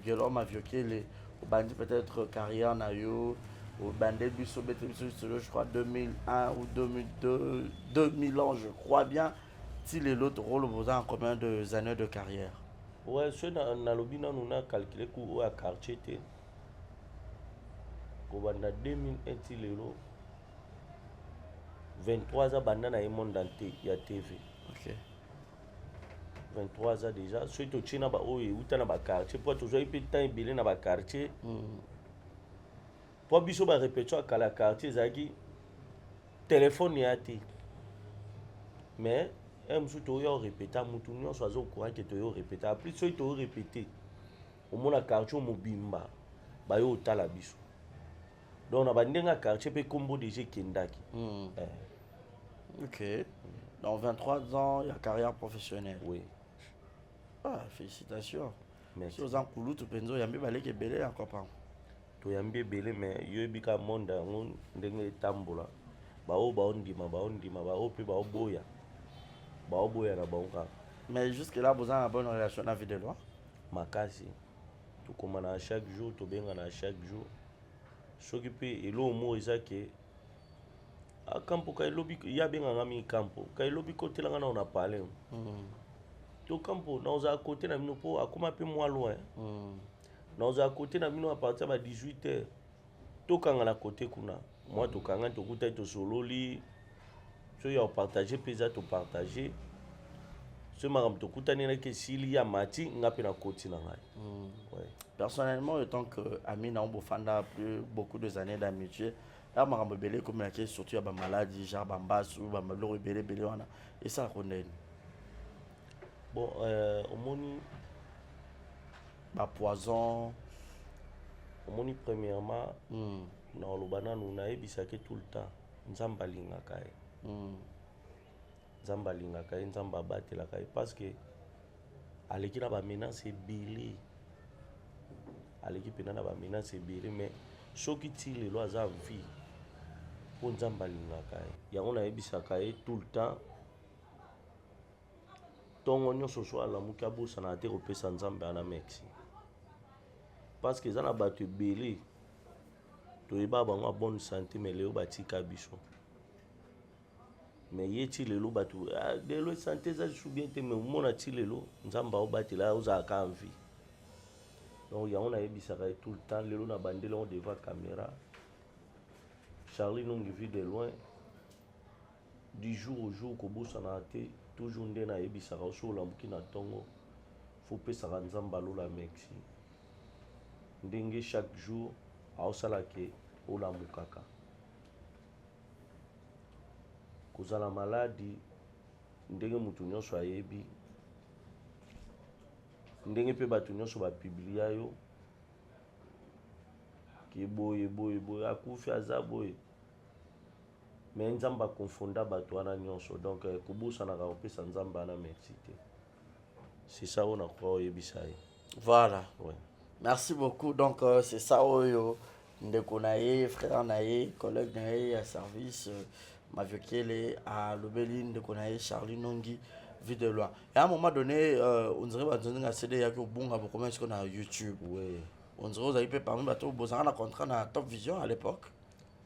Gelor Maviokele obandi peut-être carrière na yo, obande biso, bete biso solo, je crois 2001 ou 2002, 2000 ans, je crois bien. Ti lelo rôle, boza en combien de années de carrière? Ouais, so nalobi nanu na calcule ku oyo ya quartier te. Kobanda 2001 ti lelo, 23 ans banda na ye monde ya TV. 23 ans déjà. Soki totie na baoyo euta na baquartier, mpo tozwaki mpe temps ebele na baquartier, mpo biso barépétition ya kala ya quartier ezalaki telefone ya te. Mais un mosusu toyoya orépéta, mutu nyonso aza courant que toyo répéta. Apres, soki toyo répété, omona quartier mobimba bayo otala biso. Donc na bandenge ya quartier mpe kombo déjà ekendaki. Eh. Ok, dans 23 ans ya carrière professionnelle? Oui. Ah, félicitations. Merci. Si oza nkulutu mpenza, oyambi baleki ebele ya copain. Toyambi ebele, mais yoyebi ka monde yango ndenge etambola. Baoyo baondima, baondima, baoyo mpe baoboya, baoboya na bango kaka. Mais jusque là boza na bonne relation na Vue de Loin? Makasi. Tokóma na chaque jour, tobengana chaque jour. Soki mpe eloko moko eza que akampo ka elobi, ye abenganga mingi kampo ka elobi, kotelanga nao na palais. To kampo naozala kote na bino, mpo akóma mpe mwa loin. Naozala kote na bino à partir ya ba 18 heures, tokanga na kote kuna. Mwa tokanga, tokutani, tosololi. Soki ya kopartage mpe eza, topartage. Soki makambo tokutani naki esili, ya mati, nga mpe nakoti na ngai. Ouais. Personnellement, en tant que ami na bofanda plus beaucoup des années d'amitié, ya makambo ebele ekomelaki, surtout ya bamaladi, genre bambasu, bamaloko ebele ebele wana, esalaka ndeni? Bon, omoni, bapoison. Omoni, premièrement, na oloba nanu, nayebisaki tout le temps, Nzambe alingaka ye. Nzambe alingaka ye, Nzambe abatelaka ye, parce que aleki na bamenace ebele, aleki mpena na bamenace ebele. Mais soki ti lelo aza vie, mpo Nzambe alingaka ye. Yango nayebisaka ye tout le temps, ntongo nyonso so alamuki, abosanaka te kopesa Nzambe ana merci, parce que eza na bato ebele toyeba bango ya bonne santé, mais lelo batika biso. Mais ye ti lelo, bato, ah, lelo santé eza lisusu bien te, mais omona ti lelo Nzambe aobatela, ozalaka en vie. Donc yango nayebisaka ye tout le temps. Lelo na bandeli yango devant caméra: Charlie Nongi, Vue de Loin, du jour au jour, kobosanaka te. Toujours nde nayebisaka, so olamuki na ntongo, faut opesaka Nzambe alola merci, ndenge chaque jour aosala que Olamukaka. Kozala maladi ndenge moto nyonso ayebi, ndenge mpe bato nyonso bapublia yo ke boye boye boye, akufi, aza boye, mais Nzambe akonfonda bato wana nyonso. Donc kobosanaka kopesa Nzambe wana merci te. C'est ça oyo nakoka oyebisa ye. Voilà. Ouais. Merci beaucoup. Donc c'est ça oyo ndeko na ye, frère na ye, collègue na ye ya service, Maviokele alobeli ndeko na ye Charlie Nongi, Vue de loin. Et à un moment donné, on dirait banzonzi nga CD yaki obunga bokoma siko na YouTube. Ouais. On dirait ozali mpe parmi bato bozalaka na contrat na Top Vision à l'époque.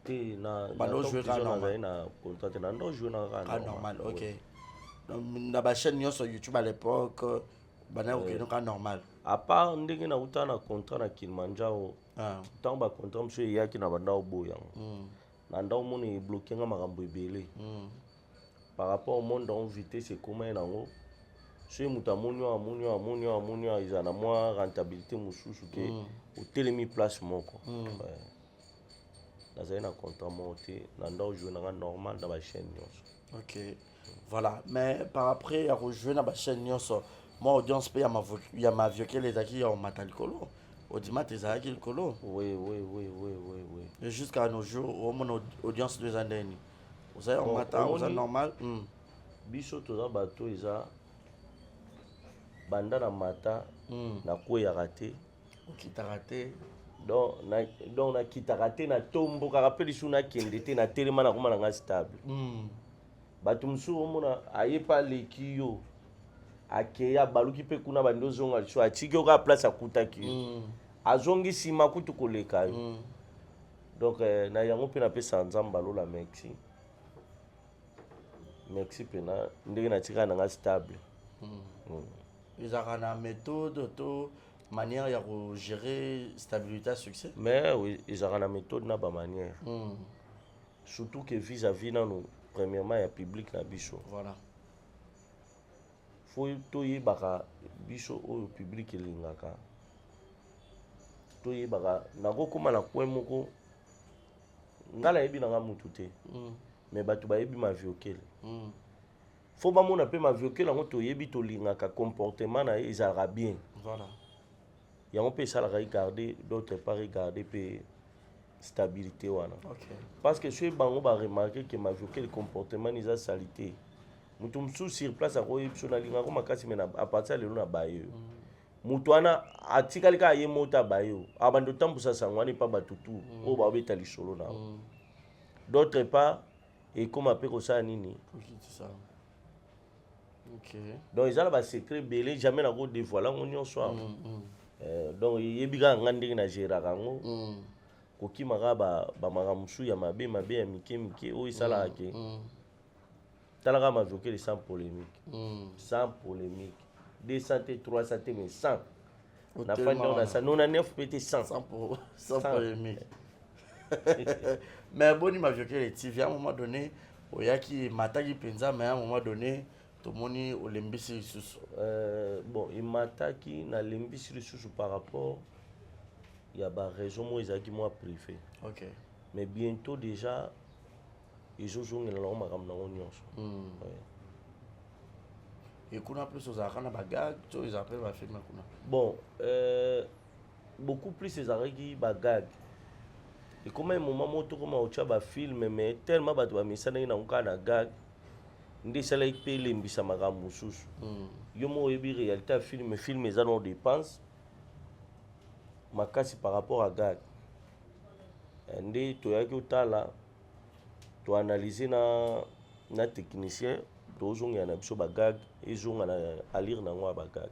Te, na Bando Top jouer Vision kaka normal. Nazali na contrat te, na ndo jouer na kaka. Ah, normal, ok. Donc, na bachaîne nyonso YouTube à l'époque, bana kokende kaka normal. À part ndenge nauta na contrat na Kilimanjaro. Ah. Ntango bacontrat mosusu eyaki na banda oboya yango, na nda omona ebloke nga makambo ebele par rapport au monde en vitesse ekoma ye nango. Soki moto amoni oyo, amoni oyo, amoni oyo, amoni oyo, ezala na mwa rentabilité mosusu ke otelemi place moko. Ouais. Nazali na contrat moko te, na nda ojoue nanga normal na bachaîne nyonso. Ok, voilà. Mais par après ya kojouer na bachaîne nyonso, mwa audience mpe ya Maviokele ezalaki ya komata likolo, audimat ezalaki likolo. Oui. Et jusqu'à nos jours, omona audience eza ndeni, ozali Bon, komata, oza normal. Biso toza bato eza banda na mata, nakweyaka te. Okitaka te. Donc nakitaka te, natombokaka mpe lisusu, nakende te, natelema, nakoma na nga stable. Bato mosusu omona aye mpe aleki yo, akei, abaluki mpe kuna, bandi ozonga lisusu, atiki yo kaka place akutaki yo, azongi nsima kutu koleka yo. Donc na yango mpe napesa Nzambe alola merci, merci mpena ndenge natikaka na nga stable. Ezalaka na méthode to manière ya kogérer stabilité ya succès? Mais oui, ezalaka na méthode na bamanière, surtout que vis-à-vis nano premièrement ya public na biso. Faut toyebaka biso oyo public elingaka, toyebaka nakokóma na coin moko. Ngai nayebi nanga mutu te, mais bato bayebi Maviokele. Faut bamona mpe Maviokele yango toyebi, tolingaka comportement na ye, ezalaka bien. Yango mpe esalaka egarde, d'autre part egarde mpe stabilité wana, parce que soki bango baremarke ke Maviokele comportement eza salité, moto mosusu sur place akoyebi biso nalingako makasi, mais à partir ya lelo na baye oyo, moto wana atikali kaka ye moko te, abaye oyo abandi otambusa sango wana epa bato tu oyo baobeta lisolo na yo. D'autre part ekóma mpe kosala nini? Kokitisa, ok. Donc eza na basecret ebele, jamais nakodévoile yango nyonso awa. Donc eyebi kaka nga ndenge nagéraka yango, kokima kaka bamakambo mosusu ya mabe mabe ya mike mike oyo esalaka ke tala kaka Maviokele sans polémique, sans polémique, 200 te, 300 te, mais 100 nafandi awa na 100, 99 mpe te, 100. Sans 100. polémique. Mais boni Maviokele TV, à un moment donné oyaki, emataki mpenza, mais à un moment donné tomoni olembisi lisusu. Bon, emataki, nalembisi lisusu par rapport ya baraison moko ezalaki mwa privé. Mais bientôt déjà ezozongela nango makambo nango nyonso. Ouais. Ekuna plus ozalaka na bagag to ezala mpe bafilme kuna? Bon, beaucoup plus ezalaki bagag. Ekoma moment moko tokoma kotya bafilme, mais tellement bato bamisanaki nango kaka na gag nde esalaki mpe elembisa makambo mosusu. Yo moko oyebi réalité ya film. Film eza na dépense makasi par rapport à gag. Nde toyaki otala, toanalyse na technicien, tozongela na biso bagag, ezonga na alire nango ya bagag.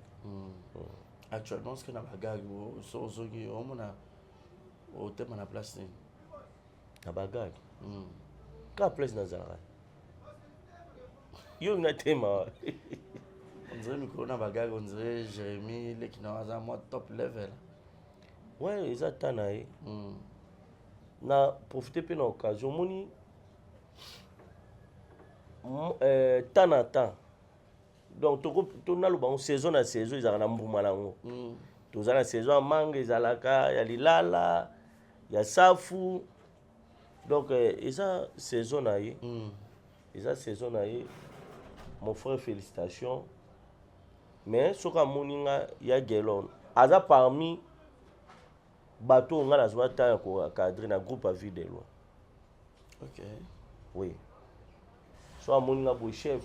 Actuellement, ce que na bagag so ozongi, omona otema na place nini? Na bagag, kaka place nazalaka yo natema. On dirait mikolo na bagag, on dirait Jérémie leki na aza mwa top level. Ouais, eza ta na ye. Na profite mpe na occasion, omoni temps na temps, donc naloba ngo saison na saison ezalaka na mbuma nango. Toza na saison ya manga, ezalaka ya lilala, ya safu. Donc eza saison na ye. Eza saison na ye, mon frère, félicitations. Mais soki amoni nga ya Gelon, aza parmi bato oyo nga nazwa temps ya koencadre na groupe ya Vie de Loin. Oui, so amoni nga boye, chef,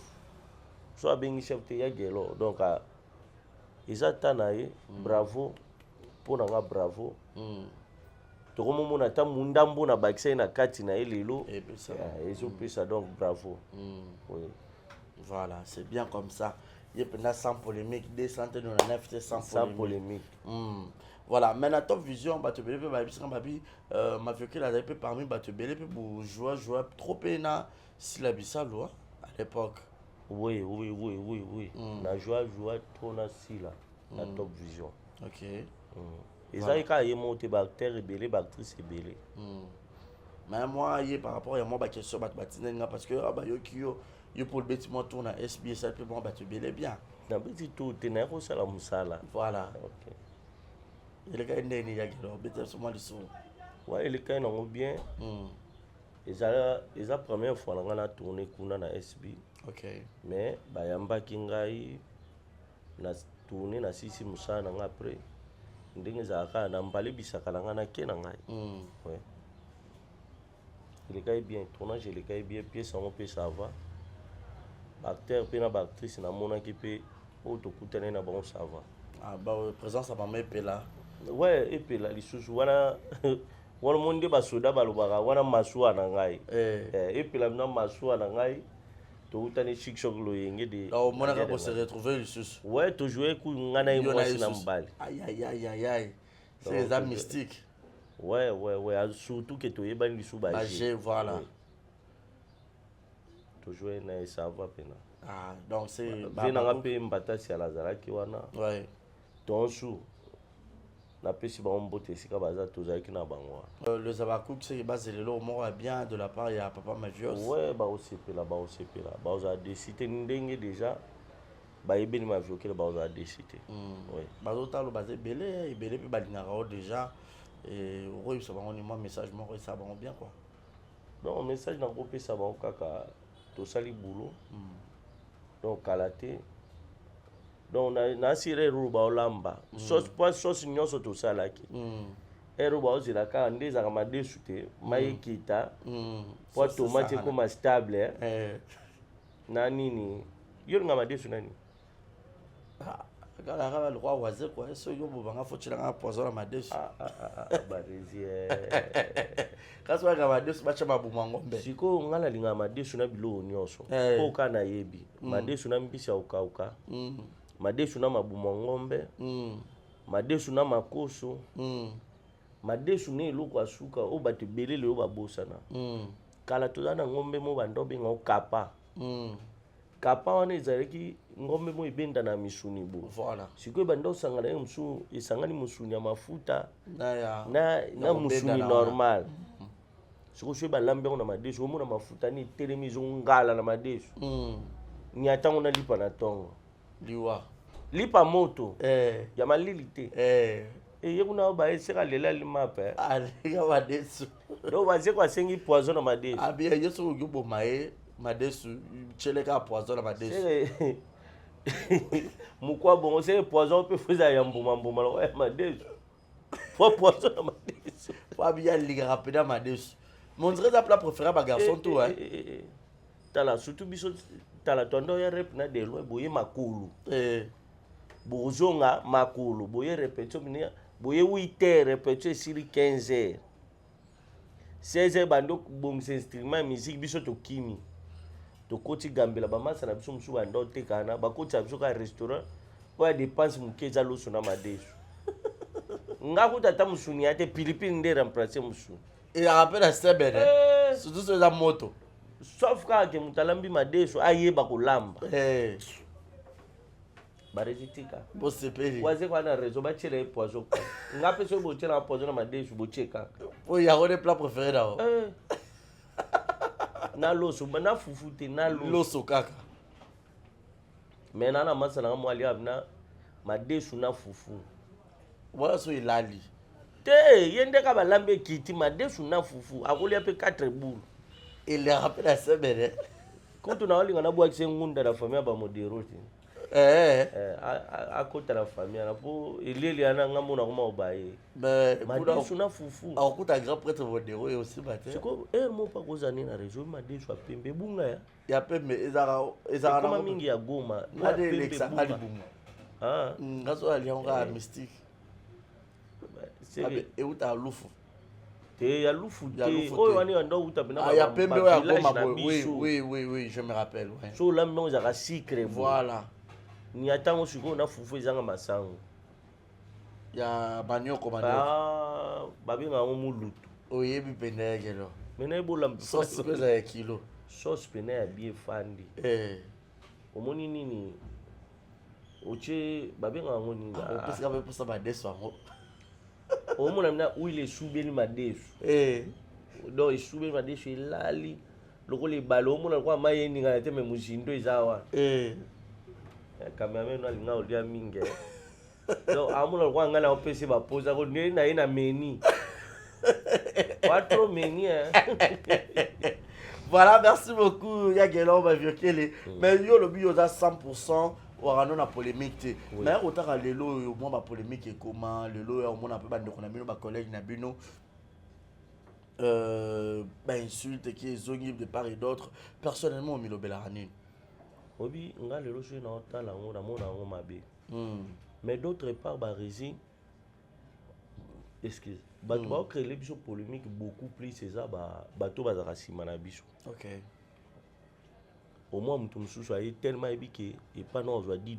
so abengi chef te ya Gelon. Donc eza temps na ye. Bravo mpo na nga, bravo. Tokomomona ata mundambo na bakisa ye na kati na ye lelo. Epesa. Ezopesa, donc bravo. Oui. Voilà, c'est bien comme ça. Ye mpenza sans polémique, 299 te, sans sans polémique. Polémique. Voilà, mais na Top Vision, bato ebele mpe bayebisaka babi Maviokele azali mpe parmi bato ebele mpe bojoua joua trop mpe na Sila Bisalu, à l'époque. Oui. Na joua joua trop na Sila na Top Vision. Ezalaki kaka ye moko te, baacteur ebele, baactrice ebele. Mais moi ye par rapport ya mwa baquestion bato batindeli nga, parce que ah, bayoki yo, yo mpo obeti mwa tour na SB, esali mpe mwa bato ebele bien. Nabeti tour te, naye kosala mosala. Voilà. Ok. Elekaki ndenge nini? Yakelo obeti biso mwa lisumu. Wa, elekai nango bien. Eza première fois na ngai na tourne kuna na SB. Mais bayambaki ngai na tourne, nasisi mosala na ngai. Après, ndenge ezalaka kaka na mbala ebisaka na ngai, nake na ngai. Ouais. Elekai bien, tournage elekai bien, pièce yango mpe ça va, baacteur mpe na baactrice namonaki mpe oyo tokutani na bango, ça va. Ah, ba présence ya mama Epela. Ouais, Epela lisusu wana wana, omoni nde basoda balobaka wana masuwa na ngai. Eh, Epela na masuwa na ngai, toutani Chic Choc Loyenge de. Donc omonaka bose retrouver lisusu? Ouais, tojoue ku ngai na ye, Yo na mwasi na ye susu. mobali. Aïe aïe aïe aïe aïe, c'est eza mystique. Ouais, ah, surtout ke toyebani lisusu. Baje, voilà. Tojoue na ye, ça va mpena. Ah, donc c'est vie nanga mpe Mbatasi ala azalaki wana. Tonsu napesi bango mbote esika baza, tozalaki na bango wana. Les Abakouk, c'est bazelelo moko ya bien de la part ya papa Mavios. Ouais, baosepela, baosepela, bazala déçus te. Ndenge déjà bayebeli Maviokele, bazala déçus te. Ouais. Bazotala, baza ebele ebele mpe balingaka o déjà. Okoyebisa bango ni mwa message moko esala bango bien quoi? Donc message nakopesa bango kaka, tosali boulot. Donc kala te, donc nasira eruru baolamba sauce po sauce nyonso tosalaki. Ere baozela kaka nde ezalaka madesu te, mai ekita po Sauce tomate esangana. Ekoma stable, eh. Na nini, yo olinga madesu nani? Ah, kaka kaka lokwa waze quoi, soki obobanga fo tielanga poison na madesu. Ah, ah, ah, ah, Barezi, eh. Kasi bayaka madesu batya mabuma ngombe. Sikoyo ngai nalingaka madesu na biloko nyonso. Oyo kaka nayebi, madesu na mbisi ya kokauka, madesu na mabuma ngombe, madesu na makoso, madesu na eloko ya suka oyo bato ebele lelo babosana. Kala toza na ngombe mo banda obenga kapa. Kapa wana ezalaki ngombe mo ebenda na misuni bo. Sikoyo banda osangana ye mosusu, esangani mosuni ya mafuta na ya na kobenda mosuni na wana. Normal. Sikoyo soki balambi yango na madesu, omona mafuta ni etelemi, ezongala na madesu. Nyatango na lipa na ntongo. Liwa. Lipa moto ya malili te. Eye kuna baeseka lela limapa. Alinga madesu. Donc bazeko asengi poison na madesu. Abia ye soki oki oboma ye madesu, tyeleka poison na madesu. Seke mokwa bongo, seke poison mpe fo ezala ya mbuma mbuma lokola ya madesu, fo poison na madesu. Po abia alingaka mpena madesu, mais on dirait eza plat préféré ya bagarçon tout, hein. Eh, eh, eh. Tala, surtout biso, tala tondo ya rep na de loin boye makolo. Bozonga makolo boye, répétition mine boye 8 heures, répétition esili 15 heures, 16 heures bando bongisa instrument ya musique. Biso tokimi, tokoti gambela bamasa na biso mosusu, bando otekana, bakotisa biso kaka restaurant oyo ya dépense moke, eza loso na madesu. Nga kuta ata mosuni ya te, pilipili nde remplace mosuni. Ezalaka mpe na sebene. Surtout so eza moto. Sauf kaka ke moto alambi madesu ayeba kolamba. Barezi, tika. Bosepeli. Waze wana réseau batiela ye poison. Nga mpe soki botielaka poison na madesu, botie kaka. Po yango nde plat préféré na yo. Eh. Na loso, na fufu te, na loso. Loso kaka. Mais na masa nanga mwa alia na madesu na fufu. Wana so elali. Te, ye nde kaka balambi ekiti madesu na fufu, akolia mpe 4 boule. Eleka mpe na sebene. Kutu naolinga nabwakisa ngunda na famille ya bamodero te. Eh. Eh, akota na famille wana mpo elieli wana nga mona koma obaye. Madesu na fufu. Akokuta grand prêtre modero ye osimba te. Sikoyo heure moko mpo akozala nde na réseau madesu ya pembe ebunga ya. Ya pembe ezalaka ezalaka ekoma mingi ya Goma. Nga nde elekisaka libumu. Ah. Nga so alia yango kaka mystique. Eutaka lufu. Te ya lufu te. Oyo wana ya ndo uta pena ah, ya pembe oyo ya Goma boye. Oui oui oui oui, je me rappelle. Ouais. So olambi yango ezalaka sucre. Voilà. Ni atango sikoyo na fufu ezanga masango. Ya manioko manioko. Ah, babenga yango mulutu. Oyebi pena ya kilo. Mena ebola sauce peza ya kilo. Sauce pena ya bien fandi. Eh. Omoni nini? Otie babenga yango nini? Ah, opesaka mpe mposa madesu yango. Omona mina huile esubeli madesu. Eh. Donc esubeli madesu elali lokola ebale omona lokola mai eningana te me mozindo eza wana. Eh. Cameraman no alinga olia mingi. Donc amona lokola ngai naopesi baposa ko nde na ye na meni. Pas trop meni hein. Voilà, merci beaucoup Yagelon Baviokele. Mais yo lobi yo za 100% warano na polémique te. Mais otaka lelo yo mwa ba polémique ekoma lelo ya omona pe bandeko na bino ba collègue na bino ba insulte qui ezongi de part et d'autre. Personnellement omilobelaka nini? Obi nga lelo soki na otala yango namona yango mabe. Mais d'autre part ba résine excuse bato baocréele biso polémique beaucoup plus eza bato bazalaka nsima na biso. Ok. Au moins moto mosusu aye tellement ayebi ke epa na ozwa $10.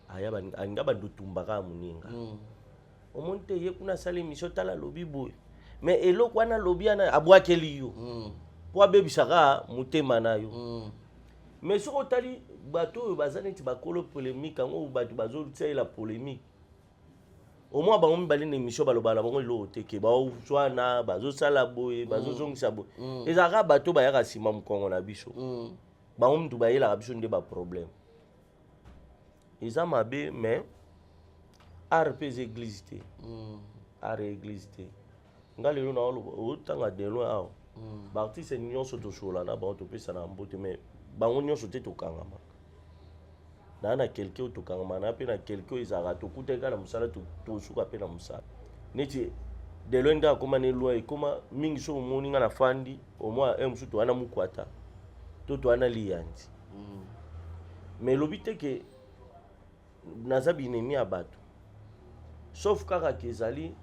Aya alinga bando tumbaka ya moninga. Omoni te ye kuna asali émission tala alobi boye. Mais eloko wana alobi wana abwakeli yo. Po abebisaka motema na yo. Mais soki otali bato oyo baza neti bakolo polémique yango bato bazotiela polémique. Au moins bango mibale na émission balobaka na bango eloko te ke bazoswana, bazosala boye, bazozongisa boye. Ezalaka bato bayaka nsima mokongo na biso. Bango mutu bayelaka biso nde ba problème. Eza mabe mais art mpe eza église te. Art ya église te. Nga lelo na oloba otanga de loin awa. Ba artiste nyonso tosola na bango topesa na mbote mais bango nyonso te tokangama. Na na quelqu'un oyo tokangama na pe na quelqu'un oyo ezalaka tokutaki kaka na mosala tosuka pe na mosala. Neti de loin nde akoma ne loin ekoma mingi soki omoni nga na fandi au moins un mosusu towana mukwata to towana liyandi. Mais elobi te ke naza binemi ya bato. Sauf kaka ke ezali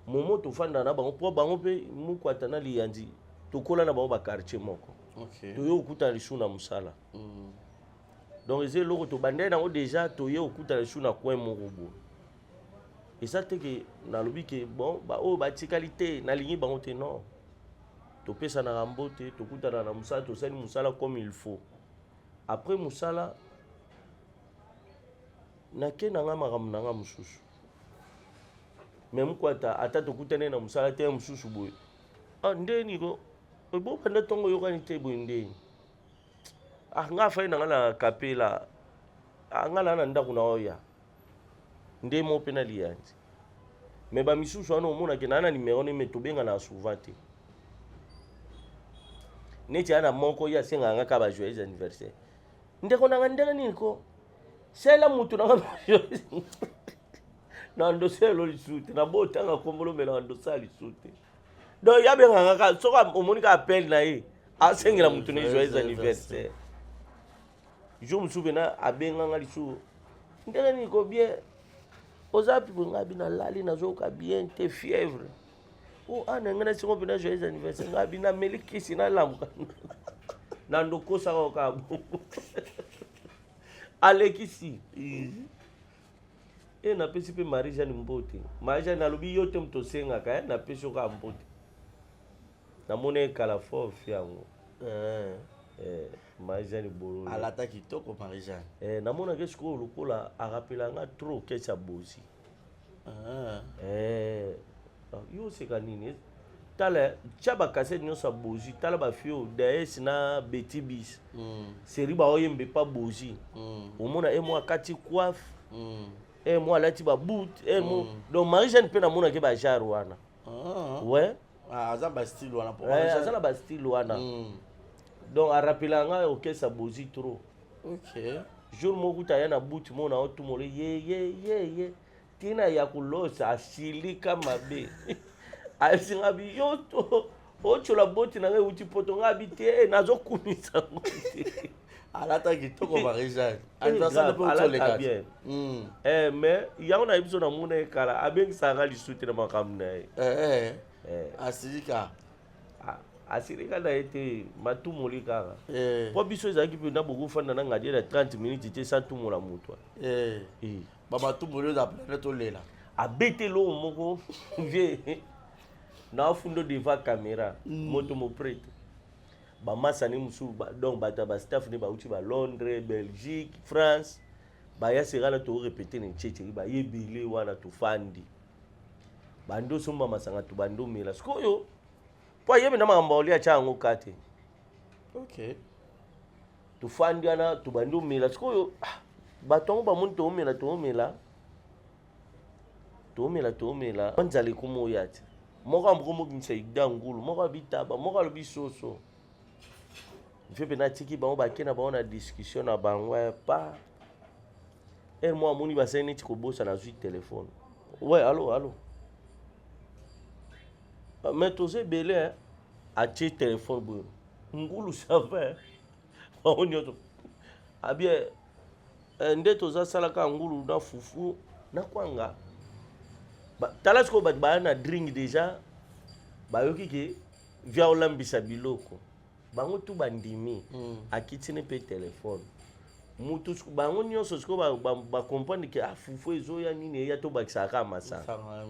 momo tofanda na bango po bango pe mukwata na liyandi tokola na bango ba quartier moko. Ok. Toye okutana lisusu na mosala. Donc eza eloko tobandaki nango déjà toye okutana lisusu na coin moko boye. Eza te ke nalobi ke bon ba oyo batikali te nalingi bango te non. Topesanaka mbote, tokutana na mosala, tosali mosala comme il faut. Après mosala nake na nga makambo na nga mosusu. Mais mukwata ata tokutani na mosala te mosusu boye. Ah ndeni ko bobanda ntongo oyokani te boye ndeni. Ah nga afai na nga na kapela. Ah nga na na ndako na oya. Nde mo pe na liyanzi. Mais ba misusu wana omonake na na numéro ne mais tobengana souvent te. Neti ana moko ye asengaka nga kaka ba joyeux anniversaire. Ndeko na nga ndenge nini ko? Sela mutu na nga na ndoselo lisusu te, na botanga kombo lomela na ndosala lisusu te. Donc ya bengaka kaka soki omoni kaka appel na ye asengela mutu na joyeux anniversaire. Jour mosusu pena abenganga lisusu ndenge nini ko bien oza wapi boye ngai abi nalali nazoyoka bien te fièvre. Oh, ah, na ngai nasengo mpena joyeux anniversaire ngai abi nameli kisi nalamuka na ndokosaka kaka bongo alekisi. E napesi mpe Marie Jeanne mbote. Marie Jeanne alobi yo te moto osengaka, napesi yo kaka mbote. Namoni ekala fort fi yango. Marie Jeanne Bololo. Alata kitoko Marie Jeanne. Namonaki sikoyo lokola arapela nga trop kesi ya bozi. Yo oseka nini? Tala, tia ba cassette nyonso ya bozi, tala ba fio DS na Betty Bis. Série ba oyembe pa bozi. Omona e mwa kati coiffe. Eh, mo alati baboot eh, mo mm. Donc Marie Jeanne mpe namonaki bajare wana. Ah. Ouais. Ah, aza bastyle wana. Eh, aza na bastyle wana. Donc arapela ngai orchestre bozi trop. Ok. Jour moko kuta aya na buti mona otumole ye ye ye ye ntina ya kolosa asilika mabe, ayebisi nga bi yo to otyola boti na ngai euti poto, ngai abi te, nazokumisa yango te. Alata kitoko Marie Jeanne. Alata bien. Eh, mais yango na biso namona ye kala, abengisaka nga lisu te na makambo na ye. Eh, eh. Asilika. Asilika na ye te, matumoli kaka. Mpo biso ezalaki mpenza bokofanda na ngadie na 30 minutes te sans tumola moto. Bamatumboli oyo planète olela. Abeti eloko moko vie naofundo devant caméra. Moto moprêtre bamasani mosusu, donc bato ya bastaff nde bauti ba Londres, Belgique, France, baya sera na torépéter na etieteli, baye ebele wana, tofandi, bandi osomba masanga, tobandi omela. Sikoyo mpo ayebi na makambo olia atya yango ka te. Tofandi wana, tobandi omela. Sikoyo ah, bato yango bamoni toomela, toomela, toomela, toomela, nzala ekoma oya te. Moko amoko mobimisa ida ngulu, moko abitaba, moko alobi soso mpe mpe natiki bango bake na bango na discussion na bango pa ere moko amoni basali neti kobosana, azwi telefone: "Ouais, allo, allo, mais toza ebele." Atie telefone boye: "Ngulu, ça va?" Bango nyonso abie nde tozasalaka ngulu na fufu na kwanga. Tala sikoyo bato baya na drink déjà, bayoki ke via olambisa biloko, bango tu bandimi. Akitini mpe telefone mutu, bango nyonso sikoyo bacomprendre ke ah, fufu ezoya, nini eya, tobakisaka kaka masanga.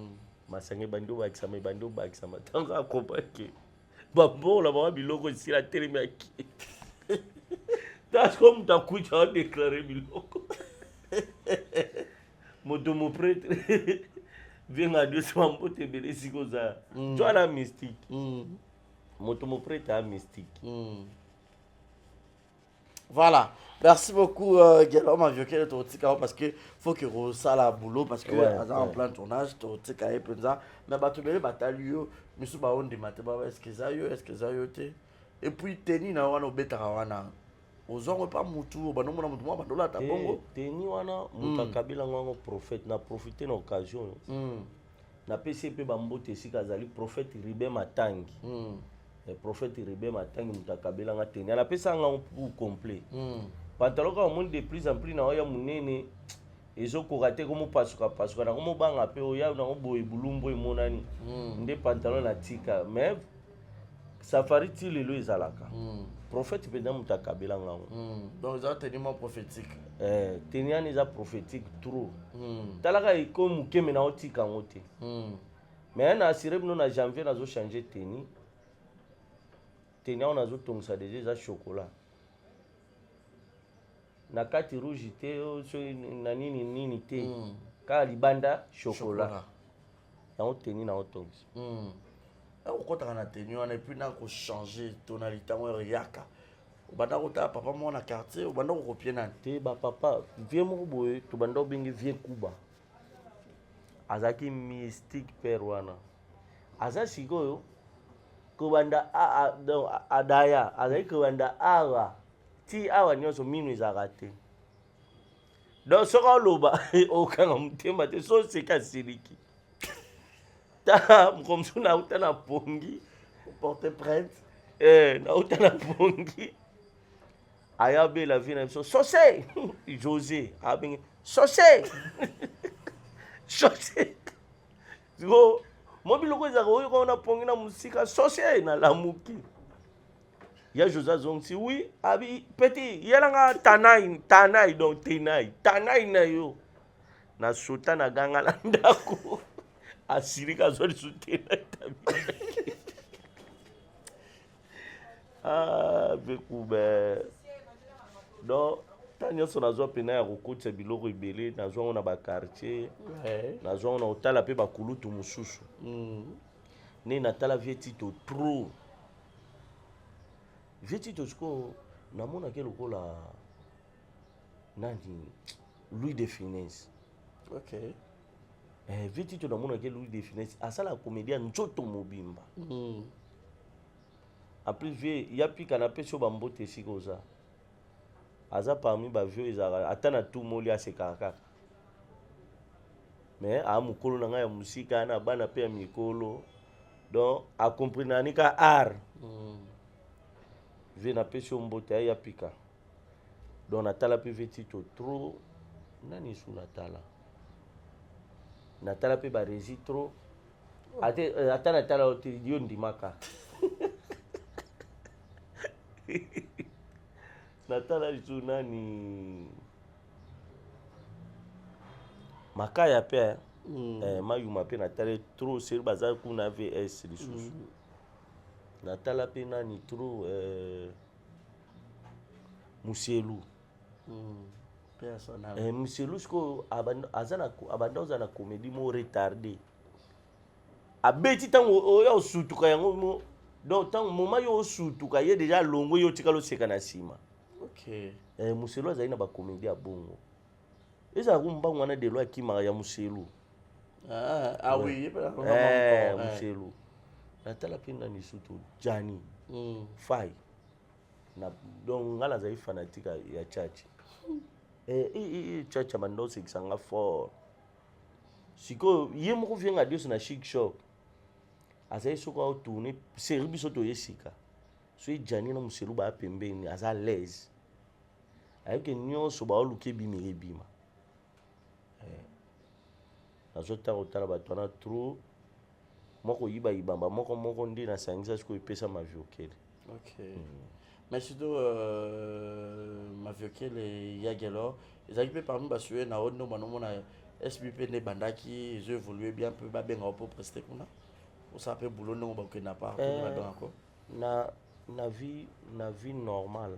Masanga ebandi obakisama, ebandi obakisama. Ntango acomprendre ke bambola bango biloko esila, telemi, ake. Tala sikoyo moto akuti aodéclarer biloko, moto moprêtre vienga nyonso bambote ebele esika oza twana mystique. Moto moprêtre a mystique. Voilà. Merci beaucoup, Guelor Maviokele Totika, parce que faut que Rosala boulot, parce que aza en plein tournage, Totika et Penza. Mais bato bele batali yo, misu ba ondima te, ba est-ce que ça yo, est-ce que ça yo te. Et puis tenue na wana obetaka wana. Ozongo pa mutu, banomona mutu mwa bandola ta bongo. Tenue wana moto akabela yango prophète, na profite na occasion oyo. Napesi ye mpe bambote esika azali, prophète Ribe Matangi. Prophète Ribe Matangi moto akabelanga tenue, anapesa yango pour complet. Pantalon kaka omoni de plus en plus na oya monene, ezokoka te, komopasuka-pasuka, nakomobanga mpe oya nango boye bulumbu emonani. Nde pantalon natika, mais safari ti lelo ezalaka. Prophète mpenza moto akabelanga yango. Donc eza tenue moko prophétique. Eh, tenue wana eza prophétique trop. Talaka eko mokeme na otika yango te. Mais na assuré bino, na janvier nazochanger tenue. Tenue yango nazotongisa déjà, eza chocolat na kati, rouge te, oyo soki na nini nini te. Kaka libanda chocolat. Chocolat. Yango tenue na otongisa. Okotaka na tenue wana et puis na kochanger tonalité yango eyaka, obanda kotala papa moko na quartier, obanda kocopier nani? Te, bapapa vieux moko boye tobanda obenge vieux Kuba, azalaki mystique. Père wana aza sikoyo kobanda donc adaya azalaki kobanda awa ti awa nyonso mino ezalaka te. Donc soki oloba, okanga motema te, so oseki, asiliki. Ta moko mosusu nauta na pongi. Porte plainte. Eh, nauta na pongi, aya abela vie na biso sose José, abenge sose sose. Siko mo biloko ezalaka oyo kaka na pongi na mosika, sose nalamuki ya José azongisi: "Oui." Abi: "Petit, yelanga tanai tanai." Donc tenai tanai na yo na sota na ganga na ndako, asilika, azwa lisu tenai tabi. Ah, bekube. Donc ntango nyonso nazwa mpena ya kokotisa biloko ebele, nazwa yango na baquartier, nazwa yango na kotala mpe bakulutu mosusu. Nde natala vieux Tito trop, vieux Tito sikoyo namonaki lokola nani, Louis de Finesse. Ok. Eh, vieux Tito namonaki Louis de Finesse asalaka comédie ya nzoto mobimba. En plus vieux ya pika napesi yo bambote esika oza. Aza parmi ba vieux ezalaka ata na tumoli asekaka kaka. Mais a mokolo na ngai ya mosika na bana mpe ya mikolo. Donc a compris nani ka art. Vieux napesi yo mbote ya pika. Donc natala mpe vieux Tito trop nani su natala. Natala mpe ba rési trop. Ate, ata natala yo te yo ndimaka. Natala lisusu nani makaya mpe mayuma mpe natala trop seri baza kuna VS lisusu. Natala mpe nani trop Muselu. Muselu sikoyo abanda ozala na comédie mo retardé. Abeti ntango oyo osutuka yango mo, donc ntango moment yo osutuka ye déjà alongwe yo otikala oseka na nsima. Ok. Muselu azali na bacomédie ya bongo. Ezalaka mbangu wana delo akimaka ya Muselu. Ah, ah oui, ye mpe na Muselu. Natala mpe nani sutu Gianni. Fai. Na, donc nga nazali fanatique ya Tchatchi. Tchatchi abanda osekisa nga fort. Sikoyo ye moko vienga Dios na Chic Choc. Azali soko ao tourner série biso toye sika. Soki Gianni na Muselu ba pembeni aza à l'aise. Ayoki nyonso ba oluki ebima ebima. Nazotala kotala bato wana trop. Moko yiba yibamba moko moko nde nasangisa sikoyo epesa Maviokele. Ok. Mais surtout Maviokele ya Gelo, ezalaki mpe parmi basuye na oyo nde banomona SBP nde ebandaki ezo évoluer bien mpe babengaka mpo prester kuna osala mpe boulot ndenge bakokende na part nde babengako. Na vie normale.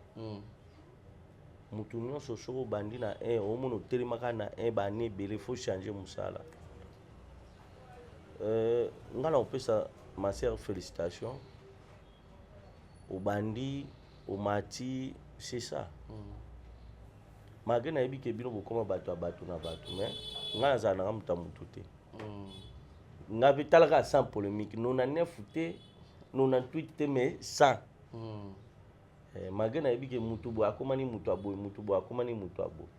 Mutu nyonso soki obandi na 1 omona otelemaka na 1 bani ebele faut changer mosala. Nga na kopesa ma sœur félicitation. Obandi omati c'est ça. Malgré nayebi ke bino bokoma bato ya bato na bato mais nga nazala nanga moto ya motu te. Nga mpe talaka sans polémique 99 te 98 te mais 100. Malgré nayebi ke mutu boye akomani mutu aboye, mutu boye akomani mutu aboye.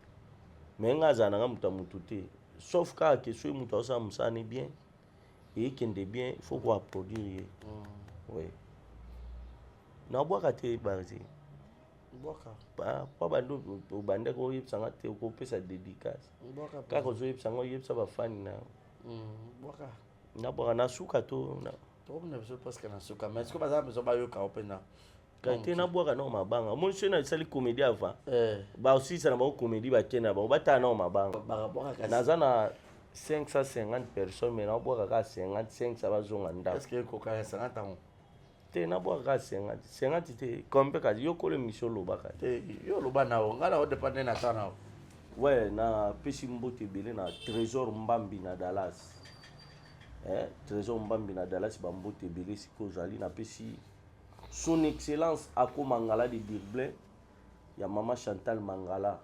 Mais nga azala nanga mutu ya mutu te. Sauf kaka ke soki mutu azosala mosala ni bien, ekende bien, il faut ko applaudir ye. Oui. Nabwaka te Barzi. Bwaka. Pa, pa bando obandaki oyebisa nga te okopesa dédicace. Bwaka. Kaka ozoyebisa nga oyebisa ba fani na. Bwaka. Nabwaka na suka to na. Tokomona biso presque na suka, mais est-ce que baza besoin bayoka yo mpenza? Kaka te nabwaka nao mabanga. Omoni soki nasali comédie avant. Baosilisa na bango comédie bakende na bango, batala nao mabanga. Bakabwaka kasi. Naza na 550 personnes, mais nabwaka kaka 50, 500 bazonga ndako. Est-ce que ekoka ya 50 yango? Te, nabwaka kaka 50. 50 te, kompe kasi yo kolo émission olobaka te. Te, yo oloba na yo, ngai na yo dépendre na temps na yo. Ouais, napesi mbote ebele na Trésor Mbambi na Dallas. Trésor Mbambi na Dallas, ba mbote ebele sikoyo ozali. Napesi son excellence Ako Mangala de Dirblin ya mama Chantal Mangala.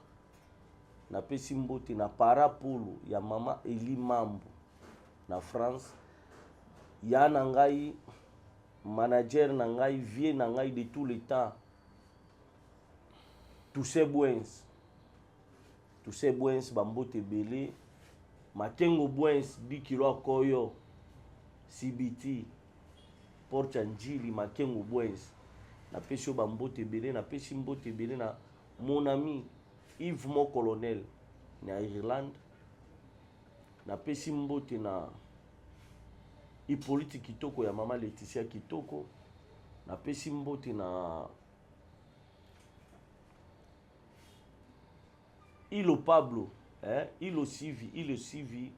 Napesi mbote na Parapolo ya mama Eli Mambo na France. Ya na ngai manager na ngai vieux na ngai de tout le temps. Toussaint Bouens. Toussaint Bouens ba mbote ebele. Makengo Bouens 10 kilo akoyo. CBT Porte ya Njili Makengo Bouens. Napesi yo ba mbote ebele, napesi mbote ebele na mon ami Yves Mo Colonel na Irlande. Napesi mbote na Hippolyte Kitoko ya mama Laetitia Kitoko. Napesi mbote na Ilo Pablo, Ilo Sivi, Ilo Sivi,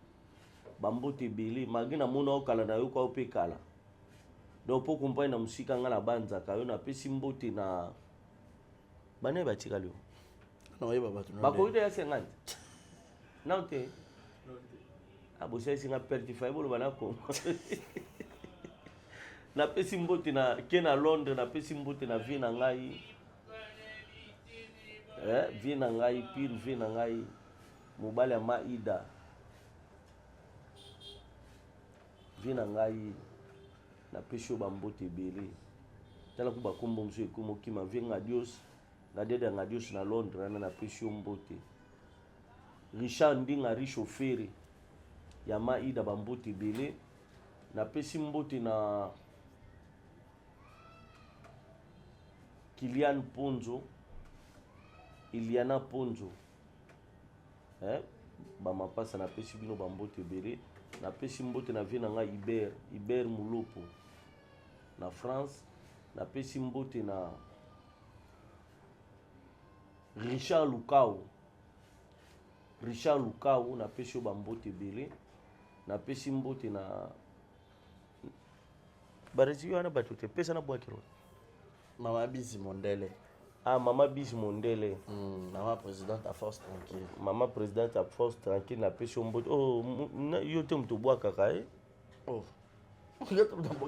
bambote ebele malgré namona yo kala nayoka yo mpe kala. Donc po comprendre na mosika nga na banzaka yo, napesi mbote na bana batikali yo. Na oyeba bato na Bakoki nde. te ya 50. Non te. Ah, bosalisi nga perte, faye boloba na Congo. Napesi mbote na ke na Londres, napesi mbote na vie na ngai. Vie na ngai, pire vie na ngai, mobali ya Maida. Vie na ngai napesi yo bambote ebele. Tala ku bakombo mosusu ekomi okima vie Ngadios, Ngadiadi Ngadios na Londres wana napesi yo mbote. Richard Ndinga Riche Ofere ya ma Ida bambote ebele. Napesi mbote na Kilian Ponzo, Iliana Ponzo. Eh, ba mapasa napesi bino ba mbote ebele. Napesi mbote na vie na ngai Hubert, Hubert Mulopo na France. Napesi mbote na Richard Lukau. Richard Lukau napesi yo ba mbote ebele. Napesi mbote na Barezi wana bato te pesa na bwakelo. Mama Bizi Mondele. Ah, Mama Bizi Mondele. Mama présidente à force tranquille. Mama présidente à force tranquille na pesi yo mbote. Oh, yo te moto obwakaka eh? Oh.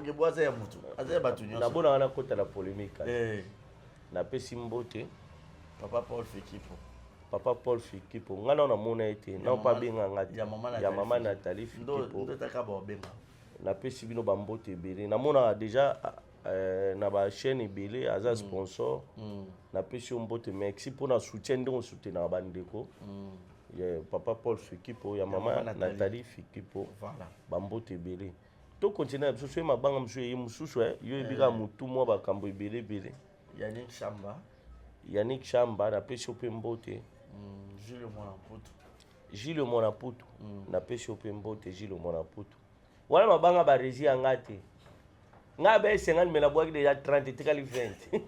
Yo aza ya moto, aza ya bato nyonso. Nabona wana kota na polémique. Eh. Napesi mbote. Papa Paul Fikipo. Papa Paul Fikipo. Nga nao namona ye te. Nao pa benga nga te. Ya mama Nathalie Fikipo. Ndo taka ba benga. Napesi bino ba mbote ebele. Namonaka déjà na ba chaîne ebele aza sponsor. Napesi yo mbote merci mpona soutien ndenge osoutenaka bandeko. Ya Papa Paul Fikipo, ya mama Nathalie Fikipo. Voilà. Ba mbote ebele. To continuer na biso soki mabanga mosusu eye mosusu yo yebi kaka motu mwa bakambo ebele ebele. Yannick Chamba. Yannick Chamba napesi yo mpe mbote. Jules Mwana Mputu. Jules Mwana Mputu. Napesi yo mpe mbote Jules Mwana Mputu. Wana mabanga ba régie ya nga te. Nga ba 50 mais nabwaki déjà 30 etikali 20.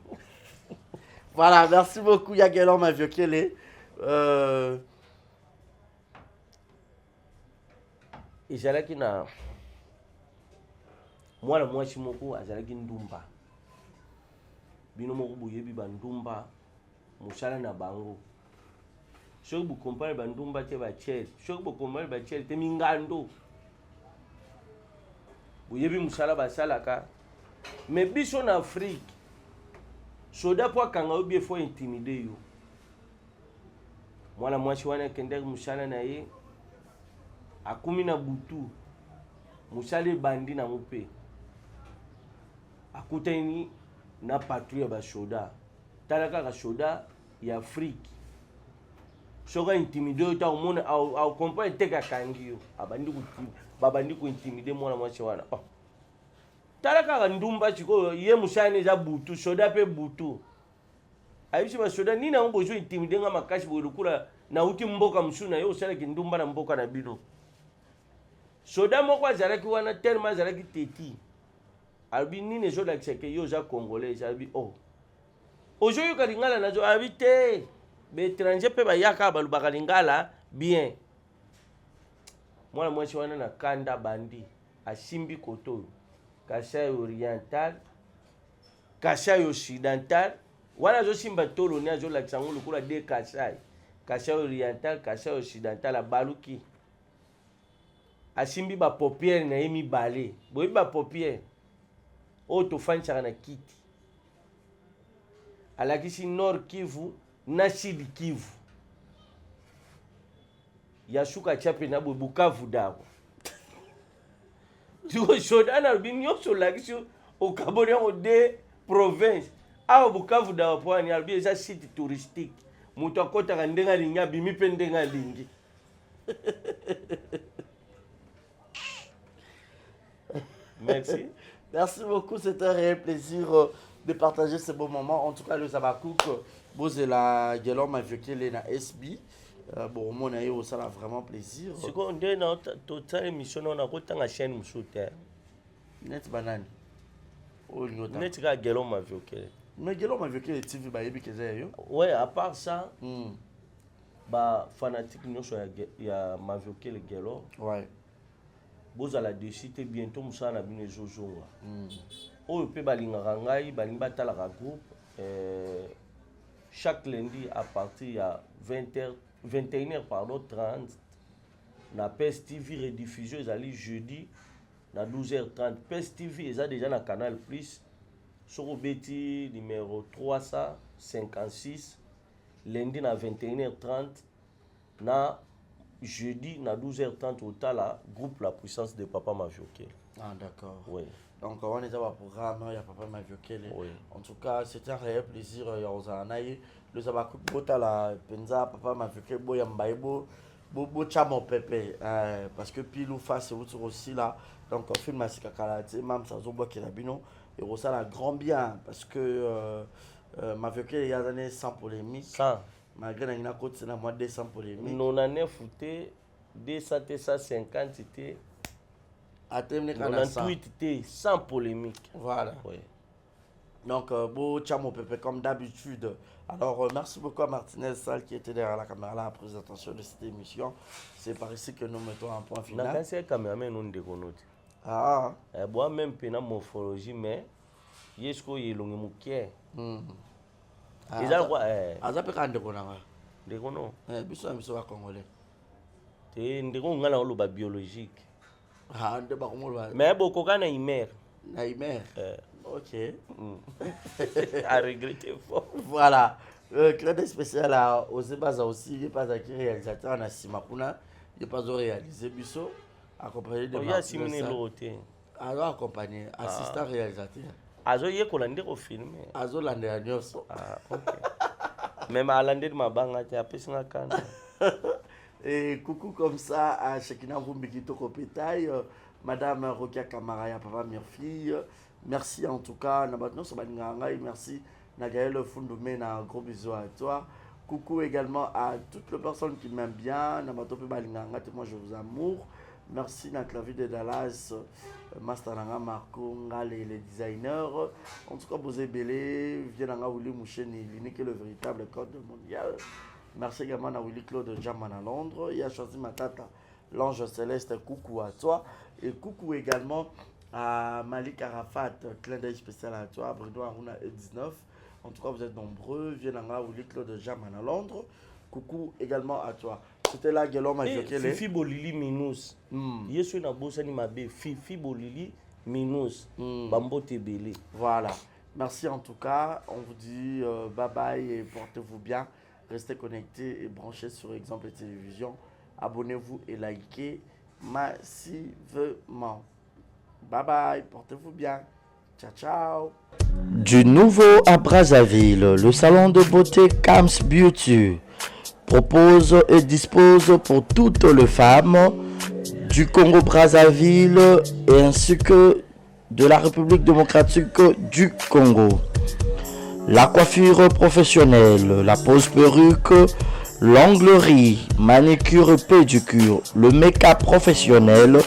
Voilà, merci beaucoup Yagelor Maviokele. Ezalaki na mwana mwasi moko azalaki ndumba. Bino moko boyebi ba ndumba mosala na bango. Soki bokompane ba ndumba te ba tchel, soki bokompane ba tchel te mingando. Boyebi mosala basalaka. Mais biso na Afrique, soda po akanga yo bien faut intimider yo. Mwana mwasi wana akendaki mosala na ye, akumi na butu, mosala ebandi nango mpe akutani na patrouille ya basoda. Tala kaka soda ya Afrique, soki aintimide yo te akomona, akomprendre te akangi yo, babandi kointimide mwana mwasi wana. Oh. Tala kaka ndumba sikoyo, ye mosala ne eza butu, soda mpe butu. Ayebisi basoda nini yango bozo intimide nga makasi boye lokola nauti mboka mosusu na yo osalaki ndumba na mboka na bino. Soda moko azalaki wana tellement azalaki teti. Alobi nini ezolakisa ke yo oza congolais? Alobi oh. Ozoyoka lingala nazo? Alobi te. Ba étranger pe bayaka balobaka lingala bien. Mwana mwasi wana na kanda bandi asimbi koto oyo Kasai oriental, Kasai occidental, wana azosimba tolo ne azolakisa yango lokola de Kasai, Kasai oriental, Kasai occidental, abaluki asimbi ba paupières na ye mibale. Boyebi ba paupières oyo tofandisaka na kiti, alakisi Nord Kivu na Sud Kivu ya suka atia mpe na boye Bukavu dawa. Sikoyo soda nalobi nyonso olakisi okaboli yango de province awa Bukavu dawa po ani alobi eza site touristique, moto akotaka ndenge alingi abimi mpe ndenge alingi. Merci. Merci beaucoup, c'est un réel plaisir de partager ce bon moment. En tout cas, le Zabakouk, Bozela Gelor Maviokele na SB. Bon, mon aïe, ça a vraiment plaisir. C'est quoi, on dit, non, t'as émission, on a autant la chaîne, monsieur, t'es. Net banane. Oh, Net ka Gelor Maviokele. Mais Gelor Maviokele TV, bah, yebi keza yo. Ouais, à part ça, bah, fanatique nyonso ya Maviokele Gelor. Ouais. Bozala dessus te bientôt mosala na bino ezozonga. Oyo pe balingaka ngai, balingi batalaka groupe, chaque lundi à partir ya vingt heures, vingt et une heures, pardon, 30 na PS TV, rediffusion ezali jeudi na douze heures trente. PS TV eza déjà na Canal Plus. Soki obeti numéro 356 lundi na vingt et une heures trente na Jeudi na 12h30 otala groupe La Puissance de Papa Maviokele. Ah d'accord. Oui. Donc wana eza ba programme ya Papa Maviokele. Oui. En tout cas, c'est un réel plaisir ya kozala na ye. Loza ba botala penza Papa Maviokele boyamba ye bo botya mopepe eh, parce que pile ou face euti kosila. Donc film ya sika kala te Mams azobwakela bino ekosala grand bien parce que euh, Maviokele ye aza ne sans polémique. Sans. Malgré nangi nakotisa na mwa 200 polémique. 99 te, 200 te, 150 te. Atelemi kaka na 100. 98 te, sans polémique. Voilà. Oui. Donc, beau tchamo pépé comme d'habitude. Alors, merci beaucoup à Martinez Sall qui était derrière la caméra à la présentation de cette émission. C'est par ici que nous mettons un point final. Nakanisi ye cameraman no ndeko no te. Ah. Eh, boa même mpe na morphologie, mais ye sikoyo elongi moke. Ah, Eza kwa, eh. Aza mpe kaka ndeko na nga. Ndeko no. Eh, biso na biso ba congolais. Te ndeko nga na oloba biologique. Ah, nde bakomoloba. Mais bokoka na imer. Na imer. Eh. Ok. A regretter fort. Voilà. Clin d'œil spécial à Osé Baza aussi, il est pas acquis réalisateur na sima kuna, il est pas réalisé biso accompagné de Oh, ya Martin simine Sall. eloko te. Alors accompagné, assistant réalisateur. Azoyekola nde kofilme. Azolandela nyonso. Ah, ok. Même alandeli mabanga te, apesi nga kanda. Et coucou comme ça à Shekina Vumbi Kitoko Pétaille, Madame Rokia Kamara ya Papa Murphy. Merci en tout cas, na bato nyonso balingaka ngai, merci. Na Gaël Fundume, na gros bisous à toi. Coucou également à toutes les personnes qui m'aiment bien. Na bato pe balingaka ngai te, moi je vous amour. Merci na clavier de Dallas, Master Nanga Marco Ngale, les designers. En tout cas, vous êtes belé. Viens Nanga Willy Moucheni, l'unique et le véritable code mondial. Merci également à Willy Claude Jaman à Londres. Il a choisi ma tata, l'ange céleste. Coucou à toi. Et coucou également à Malik Arafat, clin d'œil spécial à toi. Bruno Aruna E19. En tout cas, vous êtes nombreux. Viens Nanga Willy Claude Jaman à Londres. Coucou également à toi. C'était là, Guélor Eh, Maviokele. Fifi Bolili Minus. Yesu na bosani mabe. Fifi Bolili Minus. Bambote belé. Voilà. Merci en tout cas. On vous dit bye bye et portez-vous bien. Restez connectés et branchés sur Exemple Télévision. Abonnez-vous et likez massivement. Bye bye. Portez-vous bien. Ciao, ciao. Du nouveau à Brazzaville, le salon de beauté Kams Beauty propose et dispose pour toutes les femmes du Congo-Brazzaville et ainsi que de la République démocratique du Congo. La coiffure professionnelle, la pose perruque, l'onglerie, manicure, pédicure, le make-up professionnel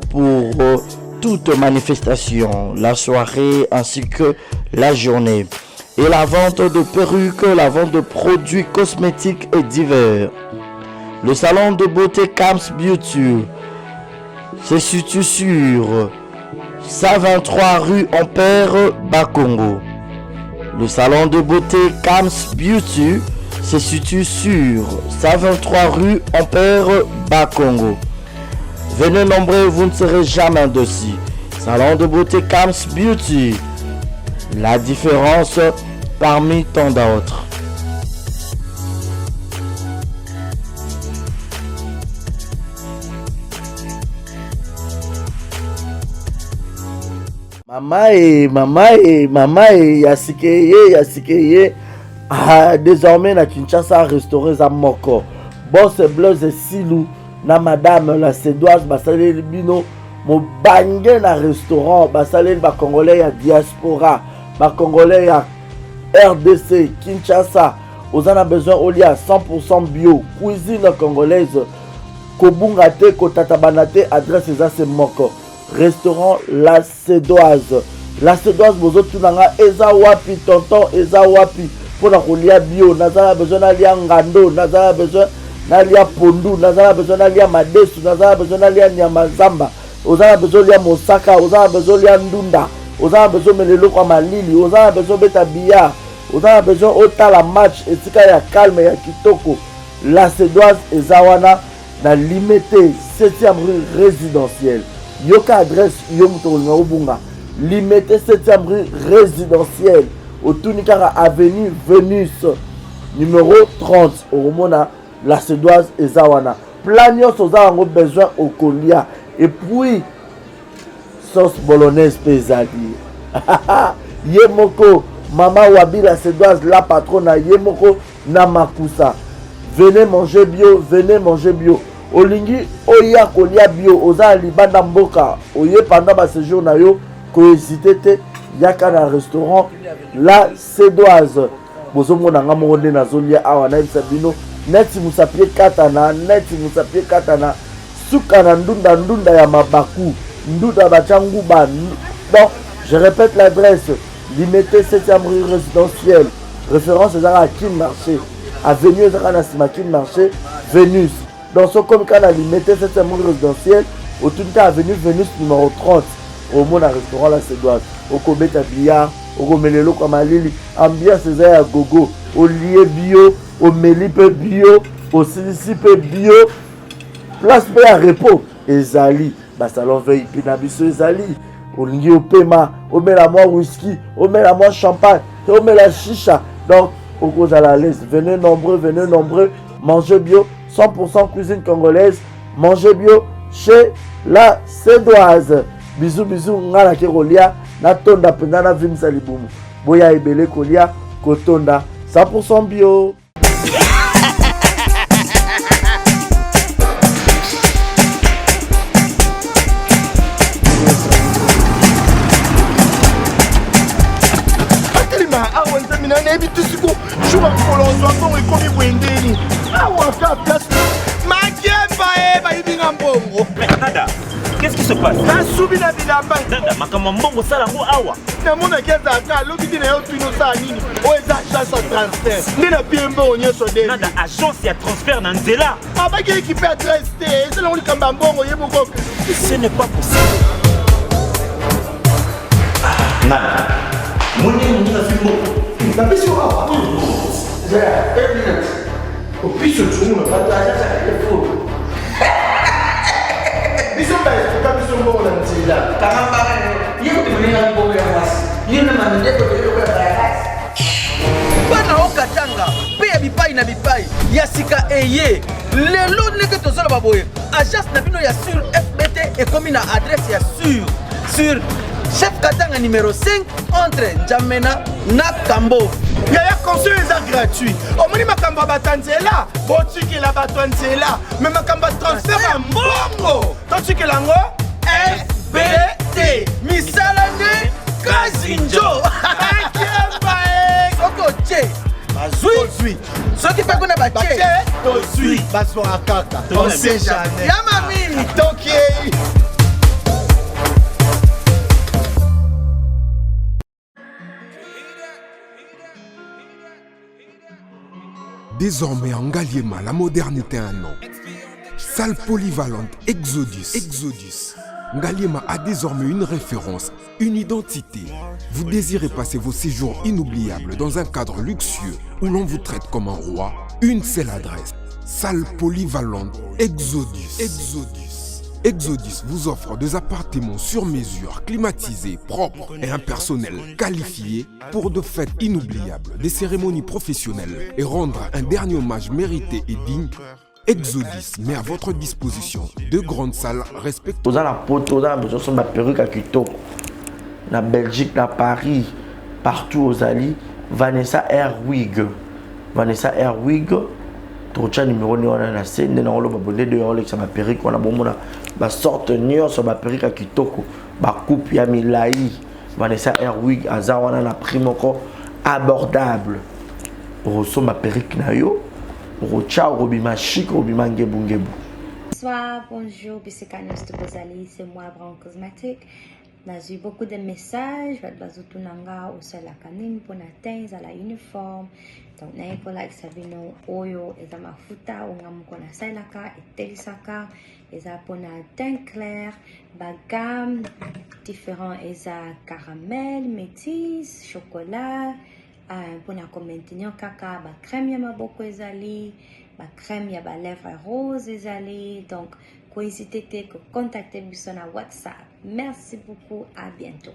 pour toute manifestation, la soirée ainsi que la journée. Et la vente de perruques, la vente de produits cosmétiques et divers. Le salon de beauté Kams Beauty se situe sur 123 rue Ampère, Bakongo. Le salon de beauté Kams Beauty se situe sur 123 rue Ampère, Bakongo. Venez nombreux, vous ne serez jamais déçus. Salon de beauté Kams Beauty, la différence parmi tant d'autres. Mama e, mama e, mama e, ya sike ye, ya sike ye. Ah, désormais na Kinshasa restaurant eza moko. Boss Blaise Silu na madame la Cédoise basaleli bino mobange na restaurant, basaleli ba congolais ya diaspora, ba congolais ya RDC Kinshasa. Oza na besoin olia 100% bio, cuisine congolaise, kobunga te, kotatabana te, adresse eza se moko. Restaurant La Cédoise. La Cédoise bozotuna nga eza wapi tonton, eza wapi mpona kolia bio. Naza na besoin nalia ngando, naza na besoin nalia pondu, naza na besoin nalia madesu, naza na besoin nalia nyama zamba, oza na besoin olia mosaka, oza na besoin olia ndunda, oza na besoin omela eloko ya malili, oza na besoin obeta billard, oza na besoin otala match esika ya calme ya kitoko. La Cédoise eza wana na Limete 7e rue résidentielle. Yoka adresse yo moto olinga obunga. Limete 7e rue résidentielle. Otuni kaka avenue Venus numéro 30 okomona La Cédoise eza wana. Plat nyonso oza yango besoin okolia. Et puis sauce bolognaise mpe ezali. Ye moko mama Wabila Sedoise la patrona ye moko na makusa. Venez manger bio, venez manger bio. Olingi oya kolia bio, oza na libanda mboka, oye pendant ba séjour na yo, ko hésiter te, yaka na restaurant la Sedoise. Bozomona nga moko nde nazolia awa, nayebisa bino neti musapi ekatana, neti musapi ekatana, suka na ndunda ndunda ya mabaku, ndunda batya nguba. Donc, je répète l'adresse, Limete 7e rue résidentielle, référence ezaka Kin Marché, avenue ezaka na nsima Kin Marché, Venus. Donc soki okomi kaka na Limete 7e rue résidentielle, otuni kaka avenue Venus numéro 30, omona restaurant la Sedoise, okobeta billard, okomela eloko ya malili, ambiance eza ya gogo, olie bio, omeli mpe bio, osilisi mpe bio, place mpe ya repos ezali, ba salon VIP na biso ezali. Olingi opema, omela mwa whisky, omela mwa champagne, omela shisha, donc okozala à l'aise. Venez nombreux, venez nombreux, mangez bio, 100% cuisine congolaise, mangez bio chez la Sedoise. Bisous bisous, nga nake kolia, natonda mpenza na vimisa libumu. Boya ebele kolia, kotonda 100% bio. Atelema awa nzambe na nayebi te siko jour ya mokolo ozwa mbongo ekomi boye ndeni awa ka place makemba e bayibi nga mbongo. Nada, qu'est-ce qui se passe? Nasubi na bilamba. Nada, makambo ya mbongo osala yango awa. Namonaki azalaka alobi te na yo tuni osala nini oyo eza agence ya transfert nde na pie mbongo nyonso de. Nada, agence ya transfert na nzela. Abaki ekipe adresse te eza nango likambo ya mbongo ye moko. Ce n'est pas possible. Nada, moni moninga azwi mbongo. Napesi yo awa. Zela, une minute. Opiso tshungu na bato agence ya Carrefour. Biso baestoka biso mbongo na nzela. Kanga mbanga na yo. Ye kutu moninga mbongo ya mwasi. Yo na mamindeko ebele lokola bayakasi. Bana o Katanga mpe ya bipai na bipai ya sika eye lelo ndenge tozoloba boye agence na bino ya sur fbt ekomi na adresse ya sur sur chef Katanga numéro 5 entre N'Djamena na Kambo. Yaya conseil eza gratuit. Omoni makambo ya bato ya nzela, botikela bato ya nzela. Mais makambo ya transfert ya mbongo, totikela yango FBT. Misala nde kazinjo. Makemba e. Soki otie bazwi, soki mpe kuna batie tozwi, bazwaka kaka. On sait jamais. Ya mami. Tokei. Désormais en Ngaliema, la modernité a un nom. Salle polyvalente Exodus. Exodus. Ngaliema a désormais une référence, une identité. Vous désirez passer vos séjours inoubliables dans un cadre luxueux où l'on vous traite comme un roi? Une seule adresse. Salle polyvalente Exodus. Exodus. Exodus vous offre des appartements sur mesure, climatisés, propres et un personnel qualifié pour de fêtes inoubliables, des cérémonies professionnelles et rendre un dernier hommage mérité et digne. Exodus met à votre disposition deux grandes salles respectueuses. Oza na poto, oza na besoin osomba perruque ya kitoko na Belgique, na Paris, partout ozali, Vanessa Airwig. Vanessa Airwig, tokotya numero ne wana na se nde nakoloba bonde de olekisa ba perruque wana, bomona ba sorte nyonso ba perruque ya kitoko, ba coupe ya milai. Vanessa Airwig aza wana na prix moko abordable. Okosomba perruque na yo, okotya, okobima chic, okobima ngebu ngebu. Bonsoir, bonjour, bisika nyonso bozali, c'est moi Brown Cosmetic. Nazwi beaucoup de messages, bato bazotuna nga osalaka nini mpona teint ezala uniforme. Donc naye kolakisa bino oyo eza mafuta oyo nga moko nasalelaka, etelisaka, eza mpona teint clair, ba gamme différent, eza caramel, métis, chocolat, mpona ko maintenir kaka ba crème ya maboko ezali, ba crème ya ba lèvres rose ezali. Donc ko hésiter te ko contacter biso na WhatsApp. Merci beaucoup, à bientôt.